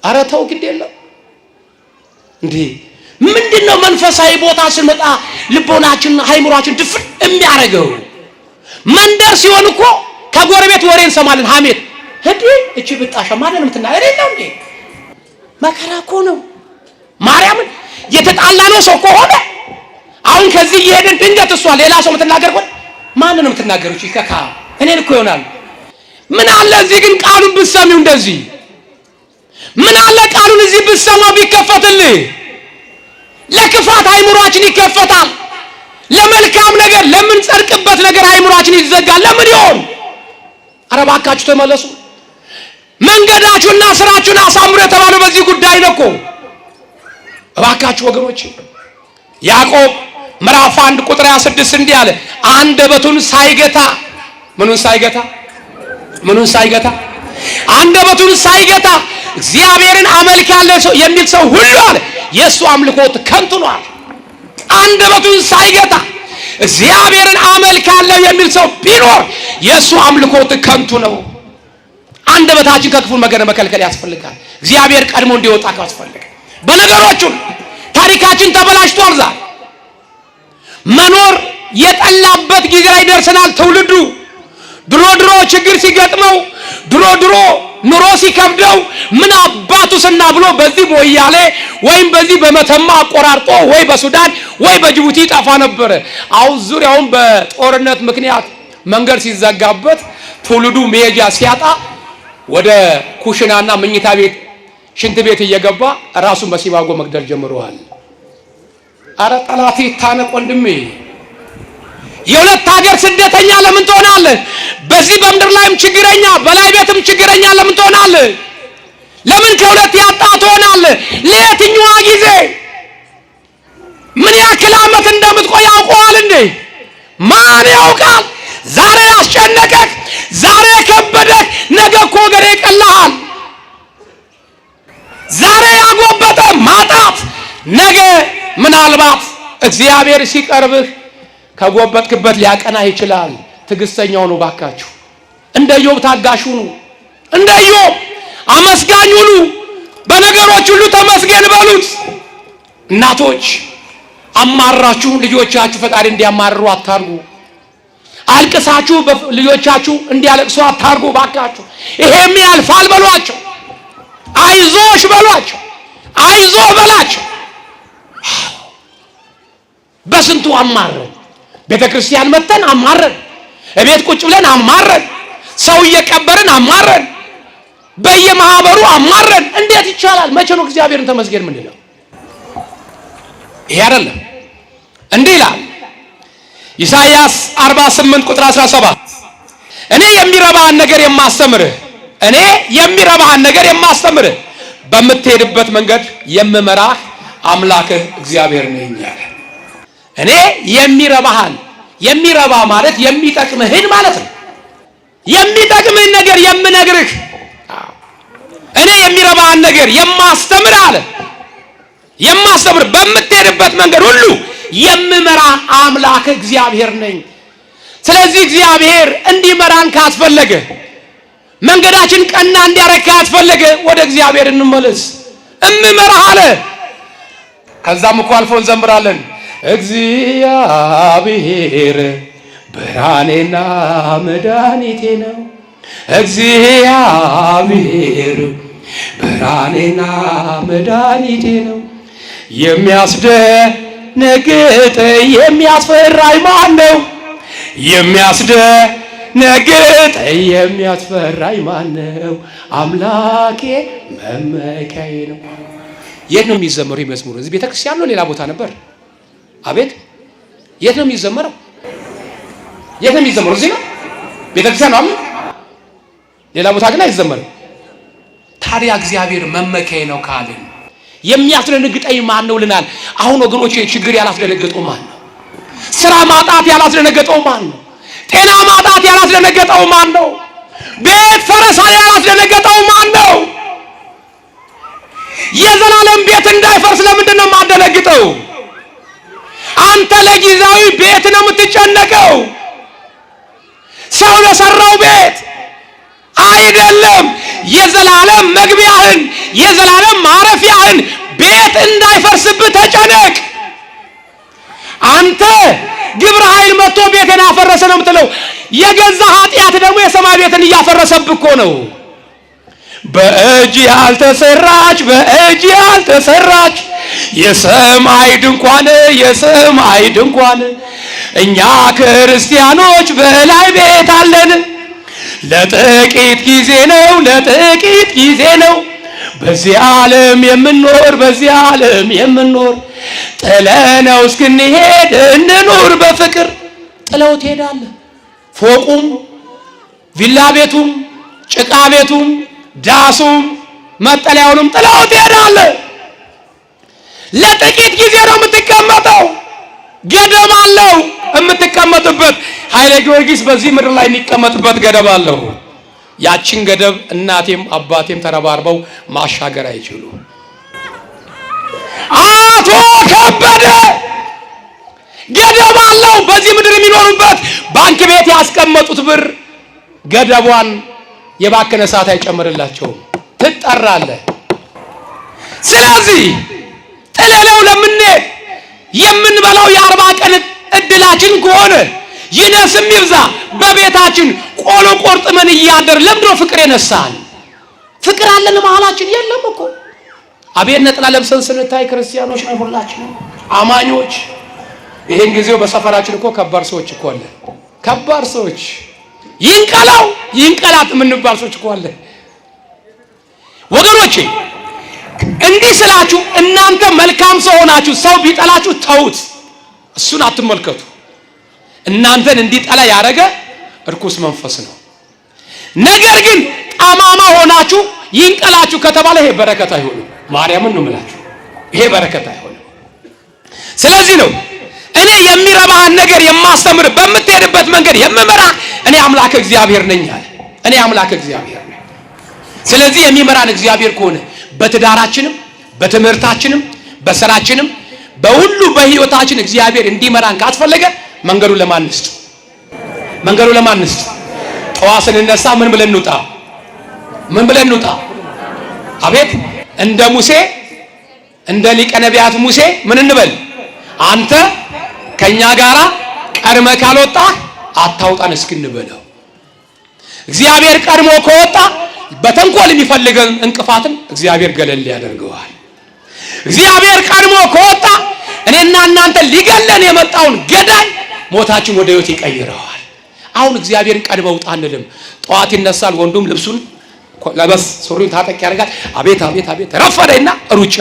ኧረ ተው፣ ግድ የለም እንዴ። ምንድነው መንፈሳዊ ቦታ ስንመጣ ልቦናችን ሃይምሯችን ድፍን የሚያደርገው? መንደር ሲሆን እኮ ከጎረቤት ወሬ እንሰማለን፣ ሀሜት። እንዴ እቺ ብጣሻ ማንን የምትናገር የለው እንዴ? መከራ እኮ ነው። ማርያምን የተጣላ ነው ሰው ከሆነ አሁን ከዚህ እየሄድን ድንገት እሷ ሌላ ሰው የምትናገር ከሆነ ማንን ነው የምትናገረው? እቺ ከካ እኔን እኮ ይሆናል። ምን አለ እዚህ ግን ቃሉን ብትሰሚው እንደዚህ ምን አለ ቃሉን እዚህ ብትሰማ ቢከፈትልህ። ለክፋት አይምሯችን ይከፈታል። ለመልካም ነገር ለምንጸድቅበት ነገር አይምሯችን ይዘጋል። ለምን ይሆን? ኧረ እባካችሁ ተመለሱ። መንገዳችሁና ስራችሁን አሳምሩ የተባለው በዚህ ጉዳይ ነው እኮ። እባካችሁ ወገኖች፣ ያዕቆብ ምዕራፍ 1 ቁጥር 26 እንዲህ አለ፣ አንደበቱን ሳይገታ ምኑን ሳይገታ ምኑን ሳይገታ አንደበቱን ሳይገታ እግዚአብሔርን አመልካለሁ ሰው የሚል ሰው ሁሉ አለ የእሱ አምልኮት ከንቱ ነው አለ። አንደበቱን ሳይገታ እግዚአብሔርን አመልካለሁ የሚል ሰው ቢኖር የእሱ አምልኮት ከንቱ ነው። አንደበታችን ከክፉ ነገር መከልከል ያስፈልጋል። እግዚአብሔር ቀድሞ እንዲወጣ ካስፈልግ በነገሮቹ ታሪካችን ተበላሽቷል። ዛሬ መኖር የጠላበት ጊዜ ላይ ደርሰናል። ትውልዱ ድሮ ድሮ ችግር ሲገጥመው፣ ድሮ ድሮ ኑሮ ሲከብደው ምን አባቱ ስና ብሎ በዚህ በወያሌ ወይም በዚህ በመተማ አቆራርጦ ወይ በሱዳን ወይ በጅቡቲ ይጠፋ ነበረ። አሁን ዙሪያውን በጦርነት ምክንያት መንገድ ሲዘጋበት ትውልዱ መሄጃ ሲያጣ ወደ ኩሽናና መኝታ ቤት ሽንት ቤት እየገባ ራሱን በሲባጎ መግደል ጀምረዋል። አረ ጠላቴ ይታነቅ ወንድሜ። የሁለት ሀገር ስደተኛ ለምን ትሆናለህ? በዚህ በምድር ላይም ችግረኛ፣ በላይ ቤትም ችግረኛ ለምን ትሆናለህ? ለምን ከሁለት ያጣ ትሆናለህ? ለየትኛዋ ጊዜ ምን ያክል ዓመት እንደምትቆይ አውቀዋል እንዴ? ማን ያውቃል? ዛሬ ያስጨነቀህ፣ ዛሬ የከበደህ ነገ እኮ ወገኔ ይቀልሃል። ዛሬ ያጎበጠ ማጣት ነገ ምናልባት እግዚአብሔር ሲቀርብህ ከጎበጥክበት ሊያቀናህ ይችላል። ትዕግስተኛ ሁኑ ባካችሁ። እንደ ኢዮብ ታጋሽ ሁኑ። እንደ ኢዮብ አመስጋኝ ሁኑ። በነገሮች ሁሉ ተመስገን በሉት። እናቶች አማራችሁ ልጆቻችሁ ፈጣሪ እንዲያማርሩ አታርጉ። አልቅሳችሁ ልጆቻችሁ እንዲያለቅሱ አታርጉ። ባካችሁ ይሄም ያልፋል በሏቸው። አይዞሽ በሏቸው። አይዞህ በላቸው። በስንቱ አማረን። ቤተ ክርስቲያን መተን አማረን። እቤት ቁጭ ብለን አማረን። ሰው እየቀበርን አማረን። በየማህበሩ አማረን። እንዴት ይቻላል? መቼ ነው እግዚአብሔርን ተመስገን ምንለው? ይሄ አይደለም። እንዲህ ይላል ኢሳይያስ 48 ቁጥር 17 እኔ የሚረባህን ነገር የማስተምርህ እኔ የሚረባህን ነገር የማስተምርህ በምትሄድበት መንገድ የምመራህ አምላክህ እግዚአብሔር ነኝ አለ። እኔ የሚረባህን፣ የሚረባ ማለት የሚጠቅምህን ማለት ነው። የሚጠቅምህን ነገር የምነግርህ፣ እኔ የሚረባህን ነገር የማስተምር አለ፣ የማስተምር በምትሄድበት መንገድ ሁሉ የምመራ አምላክ እግዚአብሔር ነኝ። ስለዚህ እግዚአብሔር እንዲመራን ካስፈለገ፣ መንገዳችን ቀና እንዲያረግ ካስፈለገ ወደ እግዚአብሔር እንመለስ። እምመራህ አለ። ከዛም እኮ አልፎ እንዘምራለን። እግዚአብሔር ብርሃኔና መድኃኒቴ ነው። እግዚአብሔር ብርሃኔና መድኃኒቴ ነው። የሚያስደነግጥ የሚያስፈራኝ ማን ነው? የሚያስደነግጥ የሚያስፈራኝ ማን ነው? አምላኬ መመኪያዬ ነው። የት ነው የሚዘመረው መዝሙር? እዚህ ቤተክርስቲያን ነው? ሌላ ቦታ ነበር? አቤት፣ የት ነው የሚዘመረው? የት ነው የሚዘመረው? እዚህ ነው ቤተክርስቲያን ነው። ሌላ ቦታ ግን አይዘመርም። ታዲያ እግዚአብሔር መመኪያዬ ነው ካልን የሚያስደነግጠኝ ማን ነው ልናል። አሁን ወገኖቼ ችግር ያላስደነገጠው ማን ነው? ስራ ማጣት ያላስደነገጠው ማን ነው? ጤና ማጣት ያላስደነገጠው ማን ነው? ቤት ፈረሳ ያላስደነገጠው ማን ነው? የዘላለም ቤት እንዳይፈርስ ለምንድን ነው የማደነግጠው? አንተ ለጊዜያዊ ቤት ነው የምትጨነቀው። ሰው ለሰራው ቤት አይደለም። የዘላለም መግቢያህን የዘላለም ማረፊያህን ቤት እንዳይፈርስብህ ተጨነቅ። አንተ ግብረ ኃይል መጥቶ ቤትን አፈረሰ ነው የምትለው። የገዛ ኃጢአት ደግሞ የሰማይ ቤትን እያፈረሰብህ እኮ ነው። በእጅ ያልተሰራች በእጅ ያልተሰራች የሰማይ ድንኳን የሰማይ ድንኳን እኛ ክርስቲያኖች በላይ ቤት አለን። ለጥቂት ጊዜ ነው ለጥቂት ጊዜ ነው በዚህ ዓለም የምንኖር በዚህ ዓለም የምንኖር ጥለነው እስክንሄድ እንኑር በፍቅር። ጥለው ትሄዳለህ። ፎቁም ቪላ ቤቱም ጭቃ ቤቱም ዳሱም መጠለያውንም ጥለው ትሄዳለህ። ለጥቂት ጊዜ ነው የምትቀመጠው። ገደብ አለው የምትቀመጥበት። ኃይለ ጊዮርጊስ በዚህ ምድር ላይ የሚቀመጥበት ገደብ አለው። ያችን ገደብ እናቴም አባቴም ተረባርበው ማሻገር አይችሉም። አቶ ከበደ ገደብ አለው። በዚህ ምድር የሚኖሩበት ባንክ ቤት ያስቀመጡት ብር ገደቧን የባከነ ሰዓት አይጨምርላቸውም። ትጠራለህ። ስለዚህ ጥለነው ለምንሄድ የምንበላው የ40 ቀን እድላችን ከሆነ ይነስም ይብዛ በቤታችን ቆሎ ቆርጥመን እያደር ለምንድነው ፍቅር የነሳን? ፍቅር አለን መሀላችን? የለም እኮ። አቤት ነጠላ ለብሰን ስንታይ ክርስቲያኖች ነው ሁላችን አማኞች። ይሄን ጊዜው በሰፈራችን እኮ ከባድ ሰዎች እኮ አለ። ከባድ ሰዎች ይንቀላው ይንቀላት የምንባል ሰዎች እኮ አለ። ወገኖቼ እንዲህ ስላችሁ እናንተ መልካም ሰው ሆናችሁ ሰው ቢጠላችሁ ተውት፣ እሱን አትመልከቱ። እናንተን እንዲጠላ ያደረገ እርኩስ መንፈስ ነው። ነገር ግን ጠማማ ሆናችሁ ይንቀላችሁ ከተባለ ይሄ በረከት አይሆንም። ማርያምን ነው የምላችሁ፣ ይሄ በረከት አይሆንም። ስለዚህ ነው እኔ የሚረባህን ነገር የማስተምር፣ በምትሄድበት መንገድ የምመራ እኔ አምላክ እግዚአብሔር ነኝ አለ። እኔ አምላክ እግዚአብሔር ነኝ። ስለዚህ የሚመራን እግዚአብሔር ከሆነ በትዳራችንም፣ በትምህርታችንም፣ በስራችንም፣ በሁሉ በህይወታችን እግዚአብሔር እንዲመራን ካስፈለገ መንገዱ ለማን እንስጥ? መንገዱ ለማን እንስጥ? ጠዋት ስንነሳ ምን ብለን እንውጣ? ምን ብለን እንውጣ? አቤት እንደ ሙሴ፣ እንደ ሊቀ ነቢያት ሙሴ ምን እንበል? አንተ ከኛ ጋራ ቀድመህ ካልወጣ አታውጣን እስክንበለው። እግዚአብሔር ቀድሞ ከወጣ በተንኮል የሚፈልገን እንቅፋትን እግዚአብሔር ገለል ያደርገዋል። እግዚአብሔር ቀድሞ ከወጣ እኔና እናንተ ሊገለን የመጣውን ገዳይ ሞታችን ወደ ህይወት ይቀይረዋል። አሁን እግዚአብሔርን ቀድመህ ውጣ አንልም። ጠዋት ይነሳል ወንዱም ልብሱን ለበስ ሱሪውን ታጠቅ ያደርጋል። አቤት አቤት አቤት ረፈደና ሩጫ።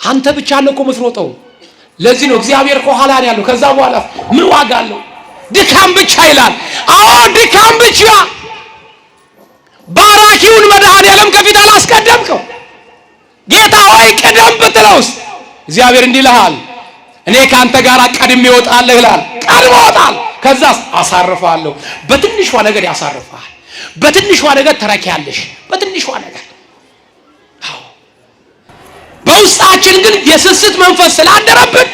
አንተ ብቻ ነው እኮ የምትሮጠው። ለዚህ ነው እግዚአብሔር ከኋላ ነው ያለው። ከዛ በኋላ ምን ዋጋ አለው? ድካም ብቻ ይላል። አዎ ድካም ብቻ። ባራኪውን መድኃኔዓለም ከፊት አላስቀደምከው። ጌታ ሆይ ቅደም ብትለውስ እግዚአብሔር እንዲህ ይልሃል፣ እኔ ካንተ ጋር ቀድሜ እወጣለሁ ይላል። ቀድሞ እወጣለሁ፣ ከዛስ አሳርፈዋለሁ። በትንሿ ነገር ያሳርፈሃል። በትንሿ ነገር ተረኪያለሽ። በትንሿ ነገር። አዎ በውስጣችን ግን የስስት መንፈስ ስላደረብን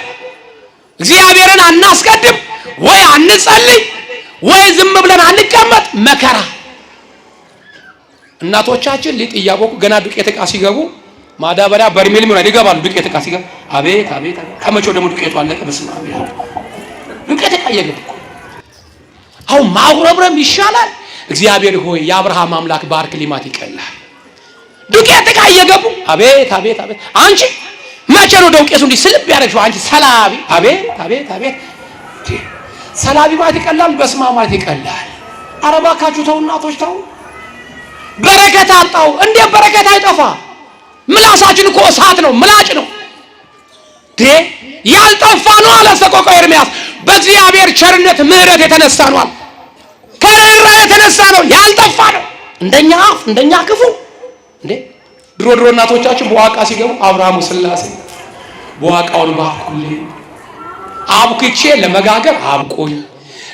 እግዚአብሔርን አናስቀድም፣ ወይ አንጸልይ፣ ወይ ዝም ብለን አንቀመጥ። መከራ። እናቶቻችን ሊጥ እያቦኩ ገና ዱቄት ዕቃ ሲገቡ ማዳበሪያ በርሜል ይሆናል ይገባሉ። ዱቄት ዕቃ ሲገቡ አቤት አቤት አቤት፣ ከመቼው ደግሞ ዱቄቱ አለቀ። በስመ አብ ዱቄት ዕቃ እየገቡ አሁን ማጉረምረም ይሻላል። እግዚአብሔር ሆይ የአብርሃም አምላክ ባርክ ሊማት ይቀላል። ዱቄት ዕቃ እየገቡ አቤት አቤት አቤት፣ አንቺ መቼ ነው ዱቄቱ እንዲህ ስልብ ያደረግሽው? አንቺ ሰላቢ። አቤት አቤት አቤት፣ ሰላቢ ማለት ይቀላል፣ በስመ አብ ማለት ይቀላል። ኧረ እባካችሁ ተው እናቶች ተው። በረከት አጣው። እንዴት በረከት አይጠፋ? ምላሳችን እኮ እሳት ነው፣ ምላጭ ነው። ያልጠፋ ነው አለ ሰቆቃወ ኤርምያስ። በእግዚአብሔር ቸርነት ምሕረት የተነሳ ነው አለ። ከርኅራኄ የተነሳ ነው ያልጠፋ ነው። እንደኛ አፍ እንደኛ ክፉ እንዴ! ድሮ ድሮ እናቶቻችን በዋቃ ሲገቡ አብርሃሙ ስላሴ በዋቃውን ባርኩልኝ አብኩቼ ለመጋገር አብቁኝ።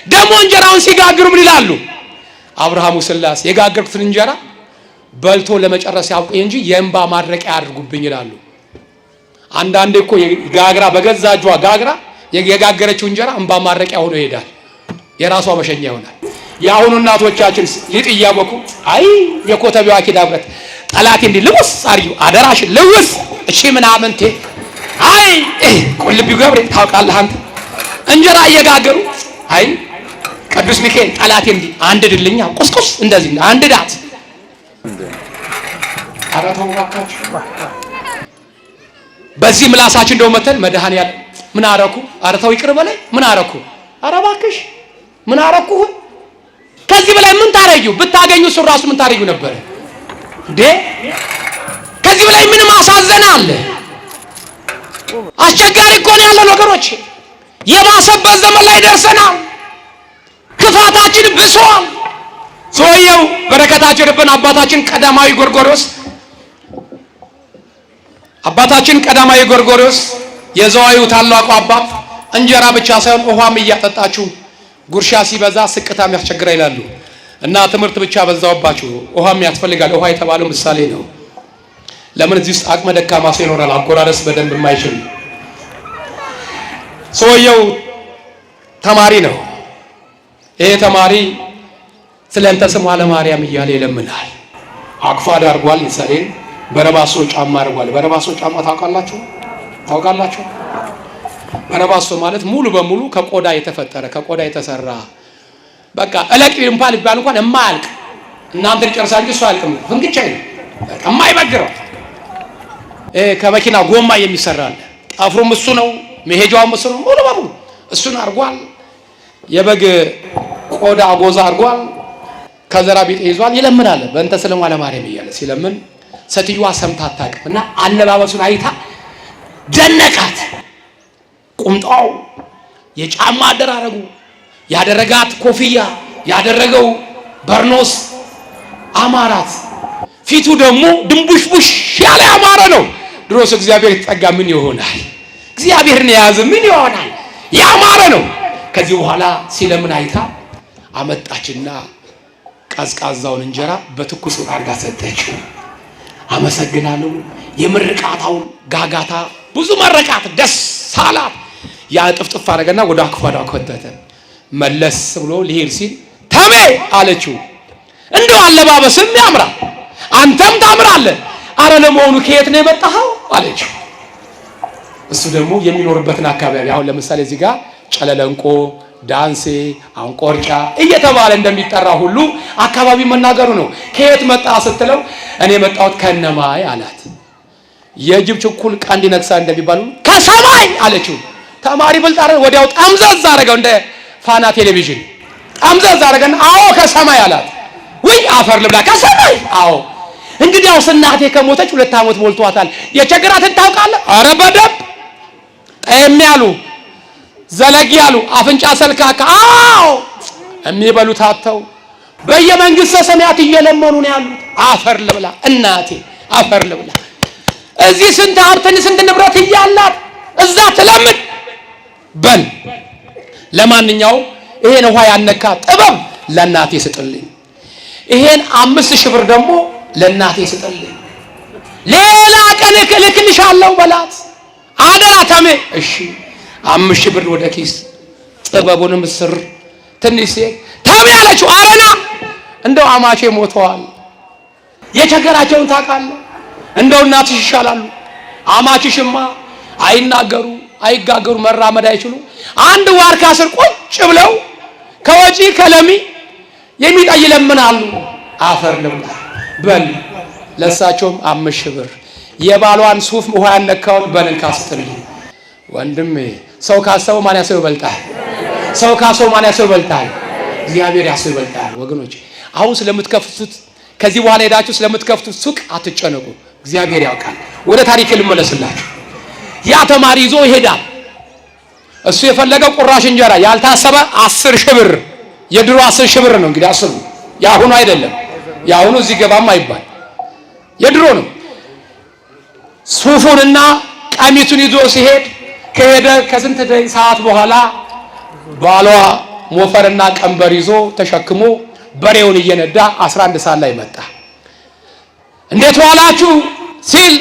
ደግሞ እንጀራውን ሲጋግሩ ምን ይላሉ? አብርሃሙ ስላሴ የጋገርኩትን እንጀራ በልቶ ለመጨረስ ያብቁኝ እንጂ የእንባ ማድረቂያ አድርጉብኝ ይላሉ። አንዳንዴ እኮ ጋግራ በገዛ እጇ ጋግራ የጋገረችው እንጀራ እንባ ማድረቂያ ሆኖ ይሄዳል። የራሷ መሸኛ ይሆናል። የአሁኑ እናቶቻችን ሊጥ እያቦኩ አይ የኮተቤዋ ኪዳነ ምሕረት ጠላቴ እንዲህ ልውስ አርጊው አደራሽን ልውስ እሺ ምናምንቴ አይ ቁልቢው ገብርኤል ታውቃለህ አንተ እንጀራ እየጋገሩ አይ ቅዱስ ሚካኤል ጠላቴ እንዲህ አንድ ድልኛ ቁስቁስ እንደዚህ አንድ ዳት። ኧረ ተው እባካችሁ። በዚህ ምላሳችን እንደው መተን መድኃኔዓለም ምን አረኩ? ኧረ ተው ይቅር በለኝ። ምን አረኩ? ኧረ እባክሽ ምን አረኩህ? ከዚህ በላይ ምን ታረጊው? ብታገኙ እሱ ራሱ ምን ታረጊው ነበር እንዴ? ከዚህ በላይ ምን ማሳዘን አለ? አስቸጋሪ እኮ ነው ያለው ነገሮች። የባሰበት ዘመን ላይ ደርሰናል። ክፋታችን ብሷል። ሰውየው በረከታቸው ይደርብን። አባታችን ቀዳማዊ ጎርጎርዮስ አባታችን ቀዳማዊ ጎርጎርዮስ የዘዋዩ ታላቁ አባት እንጀራ ብቻ ሳይሆን ውሃም እያጠጣችሁ ጉርሻ ሲበዛ ስቅታም ያስቸግራል ይላሉ። እና ትምህርት ብቻ በዛውባችሁ ውሃም ያስፈልጋል። ውሃ የተባለው ምሳሌ ነው። ለምን እዚህ ውስጥ አቅመ ደካማ ሰው ይኖራል፣ አጎራረስ በደንብ የማይችል ሰውየው ተማሪ ነው። ይሄ ተማሪ ስለ እንተ ስሟ ለማርያም እያለ ይለምናል። አቅፋ አድርጓል፣ ይሰሬን በረባሶ ጫማ አድርጓል። በረባሶ ጫማ ታውቃላችሁ? ታውቃላችሁ? በረባሶ ማለት ሙሉ በሙሉ ከቆዳ የተፈጠረ ከቆዳ የተሰራ በቃ እለቅ እንኳን ቢባል እንኳን የማያልቅ እናንተ ሊጨርሳ እንጂ እሱ አያልቅም። ፍንክቻ ነው በቃ የማይበግረው ከመኪና ጎማ የሚሰራ አለ። ጠፍሩም እሱ ነው፣ መሄጃውም እሱ ነው። ሙሉ በሙሉ እሱን አድርጓል። የበግ ቆዳ አጎዛ አድርጓል። ከዘራ ቢጤ ይዟል። ይለምናል በእንተ ስለ ለማርያም እያለ ሲለምን ሴትዮዋ ሰምታ አታውቅም እና አለባበሱን አይታ ደነቃት። ቁምጣው፣ የጫማ አደራረጉ፣ ያደረጋት ኮፍያ፣ ያደረገው በርኖስ አማራት። ፊቱ ደግሞ ድንቡሽቡሽ ያለ ያማረ ነው። ድሮስ እግዚአብሔር የተጠጋ ምን ይሆናል? እግዚአብሔርን የያዘ ምን ይሆናል? ያማረ ነው። ከዚህ በኋላ ሲለምን አይታ አመጣችና ቀዝቃዛውን እንጀራ በትኩስ አድርጋ ሰጠችው። አመሰግናለሁ። የምርቃታውን ጋጋታ ብዙ መረቃት፣ ደስ አላት። ያ ጥፍጥፍ አደረገና ወደ አክፏዳ ከተተ። መለስ ብሎ ሊሄድ ሲል ተሜ አለችው፣ እንደው አለባበስም ያምራል፣ አንተም ታምራለህ። አረ ለመሆኑ ከየት ነው የመጣኸው አለችው። እሱ ደግሞ የሚኖርበትን አካባቢ አሁን ለምሳሌ እዚህ ጋር ጨለለንቆ፣ ዳንሴ፣ አንቆርጫ እየተባለ እንደሚጠራ ሁሉ አካባቢ መናገሩ ነው። ከየት መጣ ስትለው እኔ የመጣሁት ከነማይ አላት። የጅብ ችኩል ቀንድ ይነክሳል እንደሚባሉ ከሰማይ አለችው። ተማሪ ብልጥ አይደል? ወዲያው ጠምዘዝ አደረገው፣ እንደ ፋና ቴሌቪዥን ጠምዘዝ አደረገና አዎ ከሰማይ አላት። ውይ አፈር ልብላ ከሰማይ አዎ። እንግዲያውስ እናቴ ከሞተች 2 ዓመት ሞልቷታል። የቸገራትን ታውቃለህ? ኧረ በደንብ ጠየም ያሉ ዘለግ ያሉ አፍንጫ ሰልካካ፣ አዎ የሚበሉት አጥተው በየመንግስተ ሰማያት እየለመኑ ነው ያሉት። አፈር ልብላ እናቴ አፈር ልብላ። እዚህ ስንት ሀብትን ስንት ንብረት እያላት እዛ ትለምን። በል ለማንኛውም ይሄን ውሃ ያነካ ጥበብ ለእናቴ ስጥልኝ፣ ይሄን 5000 ብር ደግሞ ለእናቴ ስጥልኝ፣ ሌላ ቀን እልክልሻለሁ በላት አደራ ተሜ። እሺ 5000 ብር ወደ ኪስ ጥበቡንም ስር ትንሽ ሴት ተሜ አለችው። አረና እንደው አማቼ ሞተዋል፣ የቸገራቸውን ታውቃለህ፣ እንደው እናትሽ ይሻላሉ። አማችሽማ አይናገሩ አይጋገሩ መራመድ አይችሉ፣ አንድ ዋርካ ስር ቁጭ ብለው ከወጪ ከለሚ የሚጠይ ይለምናሉ። አፈር ልብላ በል ለሳቸውም 5000 ብር የባሏን ሱፍ ውሃ ያነካውን በልን ካስጥልኝ። ወንድሜ ሰው ካሰበው ማን ያሰው ይበልጣል? ሰው ካሰበው ማን ያሰው ይበልጣል? እግዚአብሔር ያሰው ይበልጣል። ወገኖች አሁን ስለምትከፍቱት ከዚህ በኋላ ሄዳችሁ ስለምትከፍቱት ሱቅ አትጨነቁ። እግዚአብሔር ያውቃል። ወደ ታሪክ ልመለስላችሁ። ያ ተማሪ ይዞ ይሄዳል። እሱ የፈለገው ቁራሽ እንጀራ ያልታሰበ 10 ሺህ ብር፣ የድሮ 10 ሺህ ብር ነው እንግዲህ አስቡ። ያሁኑ አይደለም። ያሁኑ እዚህ ገባም አይባል የድሮ ነው። ሱፉንና ቀሚሱን ይዞ ሲሄድ ከሄደ ከስንት ሰዓት በኋላ ባሏ ሞፈርና ቀንበር ይዞ ተሸክሞ በሬውን እየነዳ 11 ሰዓት ላይ መጣ። እንዴት ዋላችሁ ሲል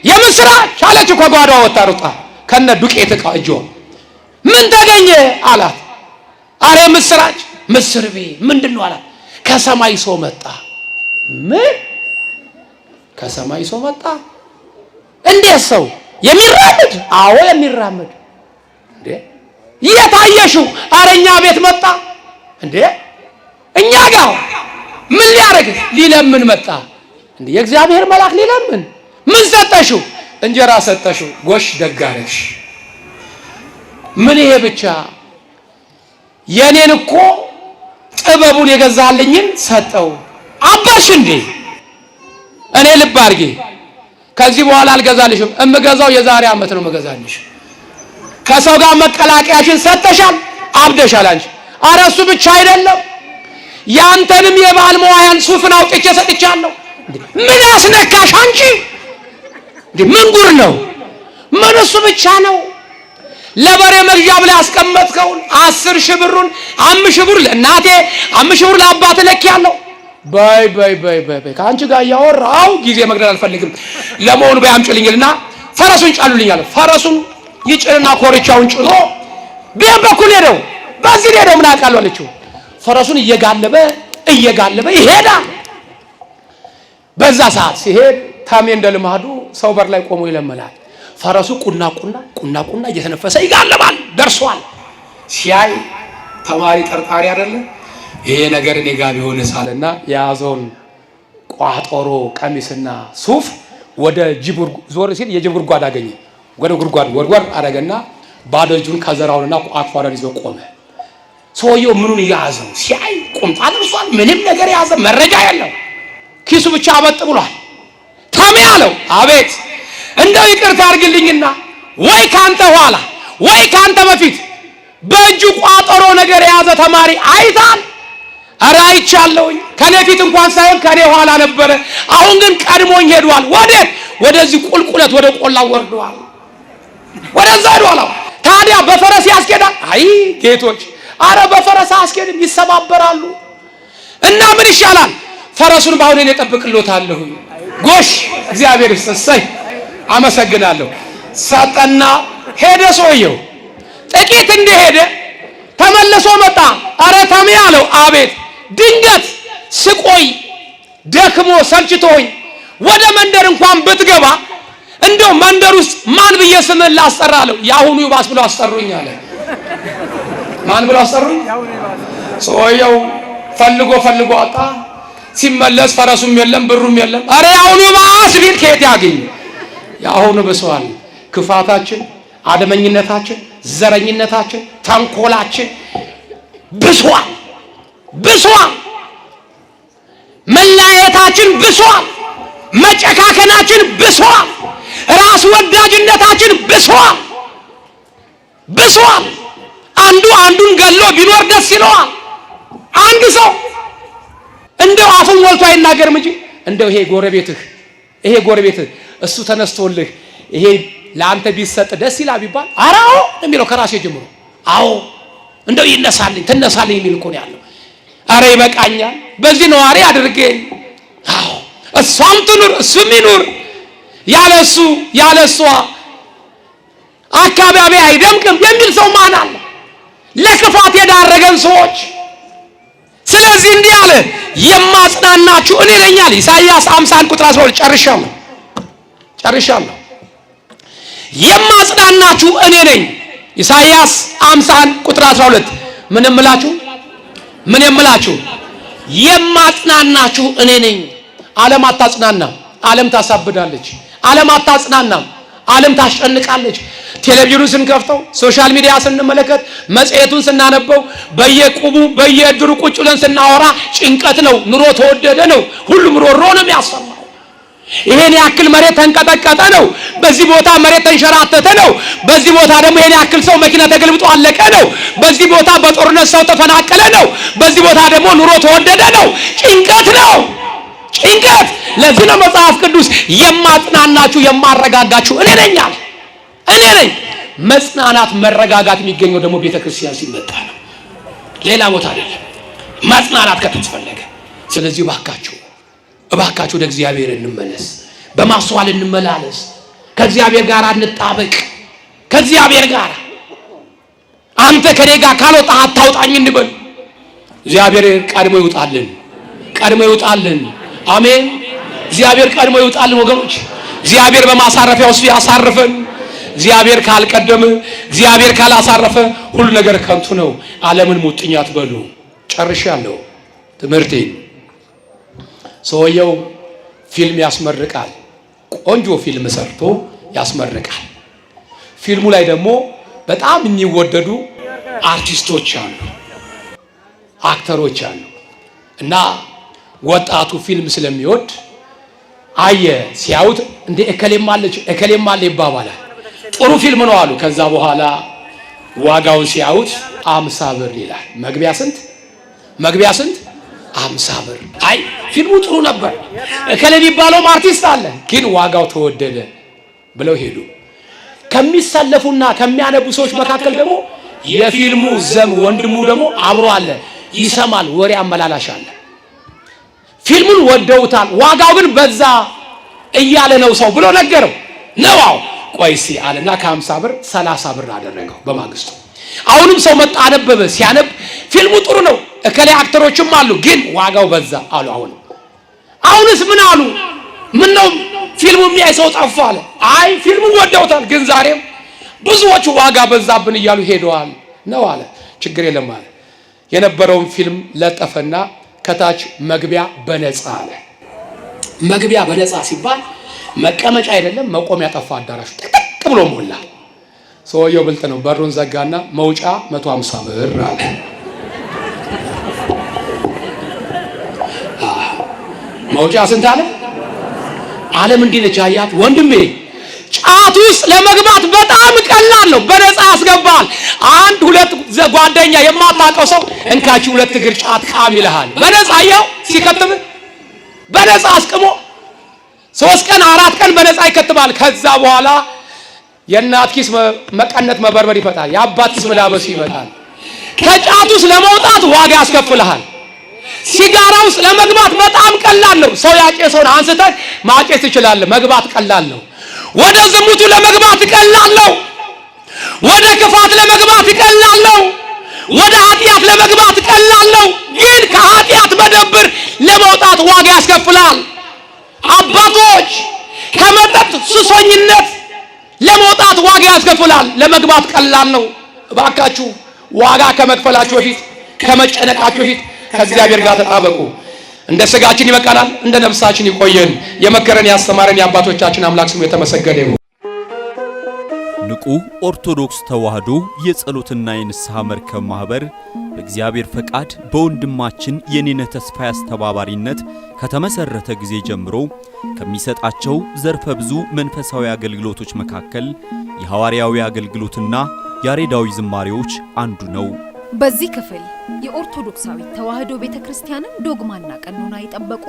የምስራች አለች። ከጓዳዋ ወጣ ሩጣ ከነ ዱቄት ዕቃ እጇ። ምን ተገኘ አላት። አረ ምስራች። ምስር ቤ ምንድነው አላት። ከሰማይ ሰው መጣ። ምን ከሰማይ ሰው መጣ? እንዴት ሰው የሚራመድ? አዎ የሚራመድ። እንዴ የታየሽው? አረ እኛ ቤት መጣ። እንዴ እኛ ጋር ምን ሊያደርግ? ሊለምን መጣ። እንዴ የእግዚአብሔር መልአክ ሊለምን? ምን ሰጠሽው? እንጀራ ሰጠሽው። ጎሽ ደግ አለሽ። ምን ይሄ ብቻ? የኔን እኮ ጥበቡን የገዛልኝን ሰጠው። አባሽ እንዴ እኔ ልብ አድርጌ ከዚህ በኋላ አልገዛልሽም። እምገዛው የዛሬ ዓመት ነው እምገዛልሽ። ከሰው ጋር መቀላቀያሽን ሰጥተሻል፣ አብደሻል አንቺ። ኧረ እሱ ብቻ አይደለም ያንተንም የባል መዋያን ሱፍን አውጥቼ ሰጥቻለሁ። ምን አስነካሽ አንቺ? ምን ጉር ነው? ምን እሱ ብቻ ነው? ለበሬ መግዣ ብለህ ያስቀመጥከውን 10 ሺህ ብሩን 5 ሺህ ብር ለእናቴ 5 ሺህ ብር ለአባቴ ለኪያለሁ። በይ በይ በይ በይ በይ ከአንቺ ጋር እያወራሁ ጊዜ መግደል አልፈልግም። ለመሆኑ በይ አምጪልኝልና ፈረሱን ጫኑልኝ አለ። ፈረሱን ይጭንና ኮርቻውን ጭኖ ቢያን በኩል ሄደው በዚህ ሄደው ምን አውቃለሁ አለችው። ፈረሱን እየጋለበ እየጋለበ ይሄዳል። በዛ ሰዓት ሲሄድ ታሜ እንደ ልማዱ ሰው በር ላይ ቆሞ ይለመናል። ፈረሱ ቁና ቁና ቁና ቁና እየተነፈሰ ይጋለባል። ደርሷል። ሲያይ ተማሪ ጠርጣሪ አይደለ? ይሄ ነገር እኔ ጋር ቢሆን ሳለና የያዘውን ቋጠሮ ቀሚስና ሱፍ ወደ ጅብ ዞር ሲል የጅብ ጉድጓድ አገኘ። ወደ ጉድጓድ ወርወር አደረገና ባዶ እጁን ከዘራውንና ቋፏዳን ይዞ ቆመ። ሰውየው ምኑን የያዘው ሲያይ ቁምጣ ለብሷል። ምንም ነገር የያዘ መረጃ የለው። ኪሱ ብቻ አበጥ ብሏል። ታሜ አለው፣ አቤት። እንደው ይቅርታ አድርግልኝና ወይ ካንተ ኋላ ወይ ካንተ በፊት በእጁ ቋጠሮ ነገር የያዘ ተማሪ አይታል? ኧረ አይቻለሁኝ። ከኔ ፊት እንኳን ሳይሆን ከኔ ኋላ ነበረ። አሁን ግን ቀድሞኝ ሄዷል። ወዴት? ወደዚህ ቁልቁለት ወደ ቆላ ወርዷል። ወደዛ ሄዷል። ታዲያ በፈረስ ያስኬዳል? አይ ጌቶች፣ አረ በፈረስ አያስኬድም፣ ይሰባበራሉ። እና ምን ይሻላል? ፈረሱን በአሁን እኔ እጠብቅልዎታለሁ። ጎሽ እግዚአብሔር ይስጥህ፣ አመሰግናለሁ። ሰጠና ሄደ። ሰውየው ጥቂት እንደሄደ ተመልሶ መጣ። አረ ተሜ አለው። አቤት። ድንገት ስቆይ ደክሞ ሰልችቶኝ ወደ መንደር እንኳን ብትገባ እንደው መንደር ውስጥ ማን ብዬ ስምህን ላስጠራ አለው። የአሁኑ ይባስ ብሎ አስጠሩኝ አለ። ማን ብሎ አስጠሩኝ? ሰውየው ፈልጎ ፈልጎ አጣ። ሲመለስ ፈረሱም የለም ብሩም የለም። አረ የአሁኑ ይባስ ቢል ከየት ያገኝ? የአሁኑ ብሷል። ክፋታችን፣ አድመኝነታችን፣ ዘረኝነታችን፣ ተንኮላችን ብሷል ብሷል። መለያየታችን ብሷል። መጨካከናችን ብሷል። ራስ ወዳጅነታችን ብሷል ብሷል። አንዱ አንዱን ገሎ ቢኖር ደስ ይለዋል። አንድ ሰው እንደው አፉን ሞልቶ አይናገርም እንጂ እንደው ይሄ ጎረቤትህ ይሄ ጎረቤትህ እሱ ተነስቶልህ ይሄ ለአንተ ቢሰጥ ደስ ይላል ቢባል ኧረ አዎ የሚለው ከራሴ ጀምሮ አዎ እንደው ይነሳልኝ ትነሳልኝ የሚል እኮ ነው ያለው። አረ ይበቃኛል፣ በዚህ ነዋሪ አድርገኝ። አዎ እሷም ትኑር እሱም ይኑር፣ ያለ እሱ ያለ እሷ አካባቢ አይደምቅም የሚል ሰው ማን አለ? ለክፋት የዳረገን ሰዎች። ስለዚህ እንዲህ አለ፣ የማጽናናችሁ እኔ ነኝ አለ። ኢሳይያስ 51 ቁጥር 12። ጨርሻለሁ ጨርሻለሁ። የማጽናናችሁ እኔ ነኝ። ኢሳይያስ 51 ቁጥር 12። ምን የምላችሁ ምን የምላችሁ የማጽናናችሁ እኔ ነኝ። ዓለም አታጽናናም። ዓለም ታሳብዳለች። ዓለም አታጽናናም። ዓለም ታስጨንቃለች። ቴሌቪዥኑን ስንከፍተው፣ social media ስንመለከት፣ መጽሔቱን ስናነበው፣ በየቁቡ በየእድሩ ቁጭ ብለን ስናወራ ጭንቀት ነው። ኑሮ ተወደደ ነው። ሁሉም ሮሮ ነው የሚያሰማው። ይሄን ያክል መሬት ተንቀጠቀጠ ነው። በዚህ ቦታ መሬት ተንሸራተተ ነው። በዚህ ቦታ ደግሞ ይሄን ያክል ሰው መኪና ተገልብጦ አለቀ ነው። በዚህ ቦታ በጦርነት ሰው ተፈናቀለ ነው። በዚህ ቦታ ደግሞ ኑሮ ተወደደ ነው። ጭንቀት ነው፣ ጭንቀት። ለዚህ ነው መጽሐፍ ቅዱስ የማጽናናችሁ የማረጋጋችሁ እኔ ነኝ አለ። እኔ ነኝ። መጽናናት መረጋጋት የሚገኘው ደግሞ ቤተክርስቲያን ሲመጣ ነው፣ ሌላ ቦታ አይደለም። ማጽናናት ከተፈለገ። ስለዚህ እባካችሁ እባካችሁ ወደ እግዚአብሔር እንመለስ፣ በማስተዋል እንመላለስ፣ ከእግዚአብሔር ጋር እንጣበቅ። ከእግዚአብሔር ጋር አንተ ከኔ ጋር ካልወጣህ አታውጣኝ እንበል። እግዚአብሔር ቀድሞ ይውጣልን፣ ቀድሞ ይውጣልን። አሜን። እግዚአብሔር ቀድሞ ይውጣልን ወገኖች። እግዚአብሔር በማሳረፊያው እሱ ያሳርፈን። እግዚአብሔር ካልቀደመ፣ እግዚአብሔር ካላሳረፈ ሁሉ ነገር ከንቱ ነው። ዓለምን ሙጥኝ አትበሉ። ጨርሻለሁ ትምህርቴን። ሰውየው ፊልም ያስመርቃል። ቆንጆ ፊልም ሰርቶ ያስመርቃል። ፊልሙ ላይ ደግሞ በጣም የሚወደዱ አርቲስቶች አሉ፣ አክተሮች አሉ። እና ወጣቱ ፊልም ስለሚወድ አየ ሲያዩት እንደ እከሌም አለች እከሌም አለ ይባባላል። ጥሩ ፊልም ነው አሉ። ከዛ በኋላ ዋጋውን ሲያዩት 50 ብር ይላል። መግቢያ ስንት? መግቢያ ስንት? 50 ብር። አይ ፊልሙ ጥሩ ነበር፣ እከሌ የሚባለውም አርቲስት አለ፣ ግን ዋጋው ተወደደ ብለው ሄዱ። ከሚሰለፉና ከሚያነቡ ሰዎች መካከል ደግሞ የፊልሙ ዘም ወንድሙ ደግሞ አብሮ አለ፣ ይሰማል፣ ወሬ አመላላሽ አለ። ፊልሙን ወደውታል፣ ዋጋው ግን በዛ እያለ ነው ሰው ብሎ ነገረው። ነው አዎ፣ ቆይ እስኪ አለና ከ50 ብር 30 ብር አደረገው በማግስቱ። አሁንም ሰው መጣ፣ አነበበ። ሲያነብ ፊልሙ ጥሩ ነው፣ እከሌ አክተሮችም አሉ፣ ግን ዋጋው በዛ አሉ። አሁንም አሁንስ ምን አሉ? ምን ነው ፊልሙ የሚያይ ሰው ጠፋ አለ። አይ ፊልሙ ወደውታል፣ ግን ዛሬም ብዙዎቹ ዋጋ በዛብን እያሉ ሄደዋል ነው አለ። ችግር የለም አለ። የነበረውን ፊልም ለጠፈና ከታች መግቢያ በነፃ አለ። መግቢያ በነፃ ሲባል መቀመጫ አይደለም መቆሚያ ጠፋ። አዳራሹ ጥቅጥቅ ብሎ ሞላ። ሰውየው ብልጥ ነው። በሩን ዘጋና መውጫ 150 ብር አለ። መውጫ ስንት አለ? ዓለም እንዲህ ነች። አያት ወንድሜ፣ ጫት ውስጥ ለመግባት በጣም ቀላል ነው። በነፃ ያስገባል። አንድ ሁለት ጓደኛ የማታውቀው ሰው እንካች ሁለት እግር ጫት ቃም ይልሃል። በነፃ ያው ሲከትብ በነፃ አስቅሞ 3 ቀን 4 ቀን በነፃ ይከትባል። ከዛ በኋላ የእናት ኪስ መቀነት መበርበር ይፈታል። የአባት ኪስ መዳበስ ይመጣል። ከጫት ውስጥ ለመውጣት ዋጋ ያስከፍልሃል። ሲጋራ ውስጥ ለመግባት በጣም ቀላል ነው። ሰው ያጨሰውን አንስተህ ማጨስ ትችላለህ። መግባት ቀላል ነው። ወደ ዝሙቱ ለመግባት ቀላል ነው። ወደ ክፋት ለመግባት ቀላል ነው። ወደ ኃጢአት ለመግባት ቀላል ነው። ግን ከኃጢአት መደብር ለመውጣት ዋጋ ያስከፍላል። አባቶች ከመጠጥ ሱሰኝነት ለመውጣት ዋጋ ያስከፍላል። ለመግባት ቀላል ነው። እባካችሁ ዋጋ ከመክፈላችሁ በፊት ከመጨነቃችሁ በፊት ከእግዚአብሔር ጋር ተጣበቁ። እንደ ስጋችን ይበቃናል፣ እንደ ነፍሳችን ይቆየን። የመከረን ያስተማረን የአባቶቻችን አምላክ ስሙ የተመሰገነ ይሁን። ንቁ ኦርቶዶክስ ተዋሕዶ የጸሎትና የንስሐ መርከብ ማኅበር በእግዚአብሔር ፈቃድ በወንድማችን የኔነህ ተስፋዬ አስተባባሪነት ከተመሠረተ ጊዜ ጀምሮ ከሚሰጣቸው ዘርፈ ብዙ መንፈሳዊ አገልግሎቶች መካከል የሐዋርያዊ አገልግሎትና ያሬዳዊ ዝማሬዎች አንዱ ነው። በዚህ ክፍል የኦርቶዶክሳዊ ተዋሕዶ ቤተ ክርስቲያንን ዶግማና ቀኖና የጠበቁ፣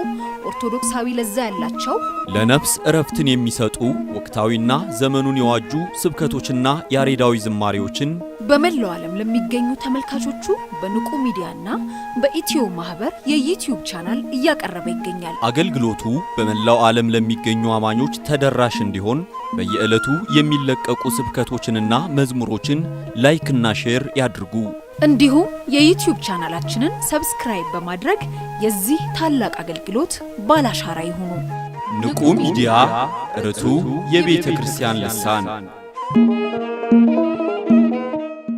ኦርቶዶክሳዊ ለዛ ያላቸው፣ ለነፍስ እረፍትን የሚሰጡ ወቅታዊና ዘመኑን የዋጁ ስብከቶችና ያሬዳዊ ዝማሬዎችን በመላው ዓለም ለሚገኙ ተመልካቾቹ በንቁ ሚዲያና በኢትዮ ማህበር የ YouTube channel እያቀረበ ይገኛል። አገልግሎቱ በመላው ዓለም ለሚገኙ አማኞች ተደራሽ እንዲሆን በየዕለቱ የሚለቀቁ ስብከቶችንና መዝሙሮችን like ና share ያድርጉ። እንዲሁም የ YouTube ቻናላችንን subscribe በማድረግ የዚህ ታላቅ አገልግሎት ባለአሻራ ይሁኑ። ንቁ ሚዲያ፣ ርቱዕ የቤተ ክርስቲያን ልሳን።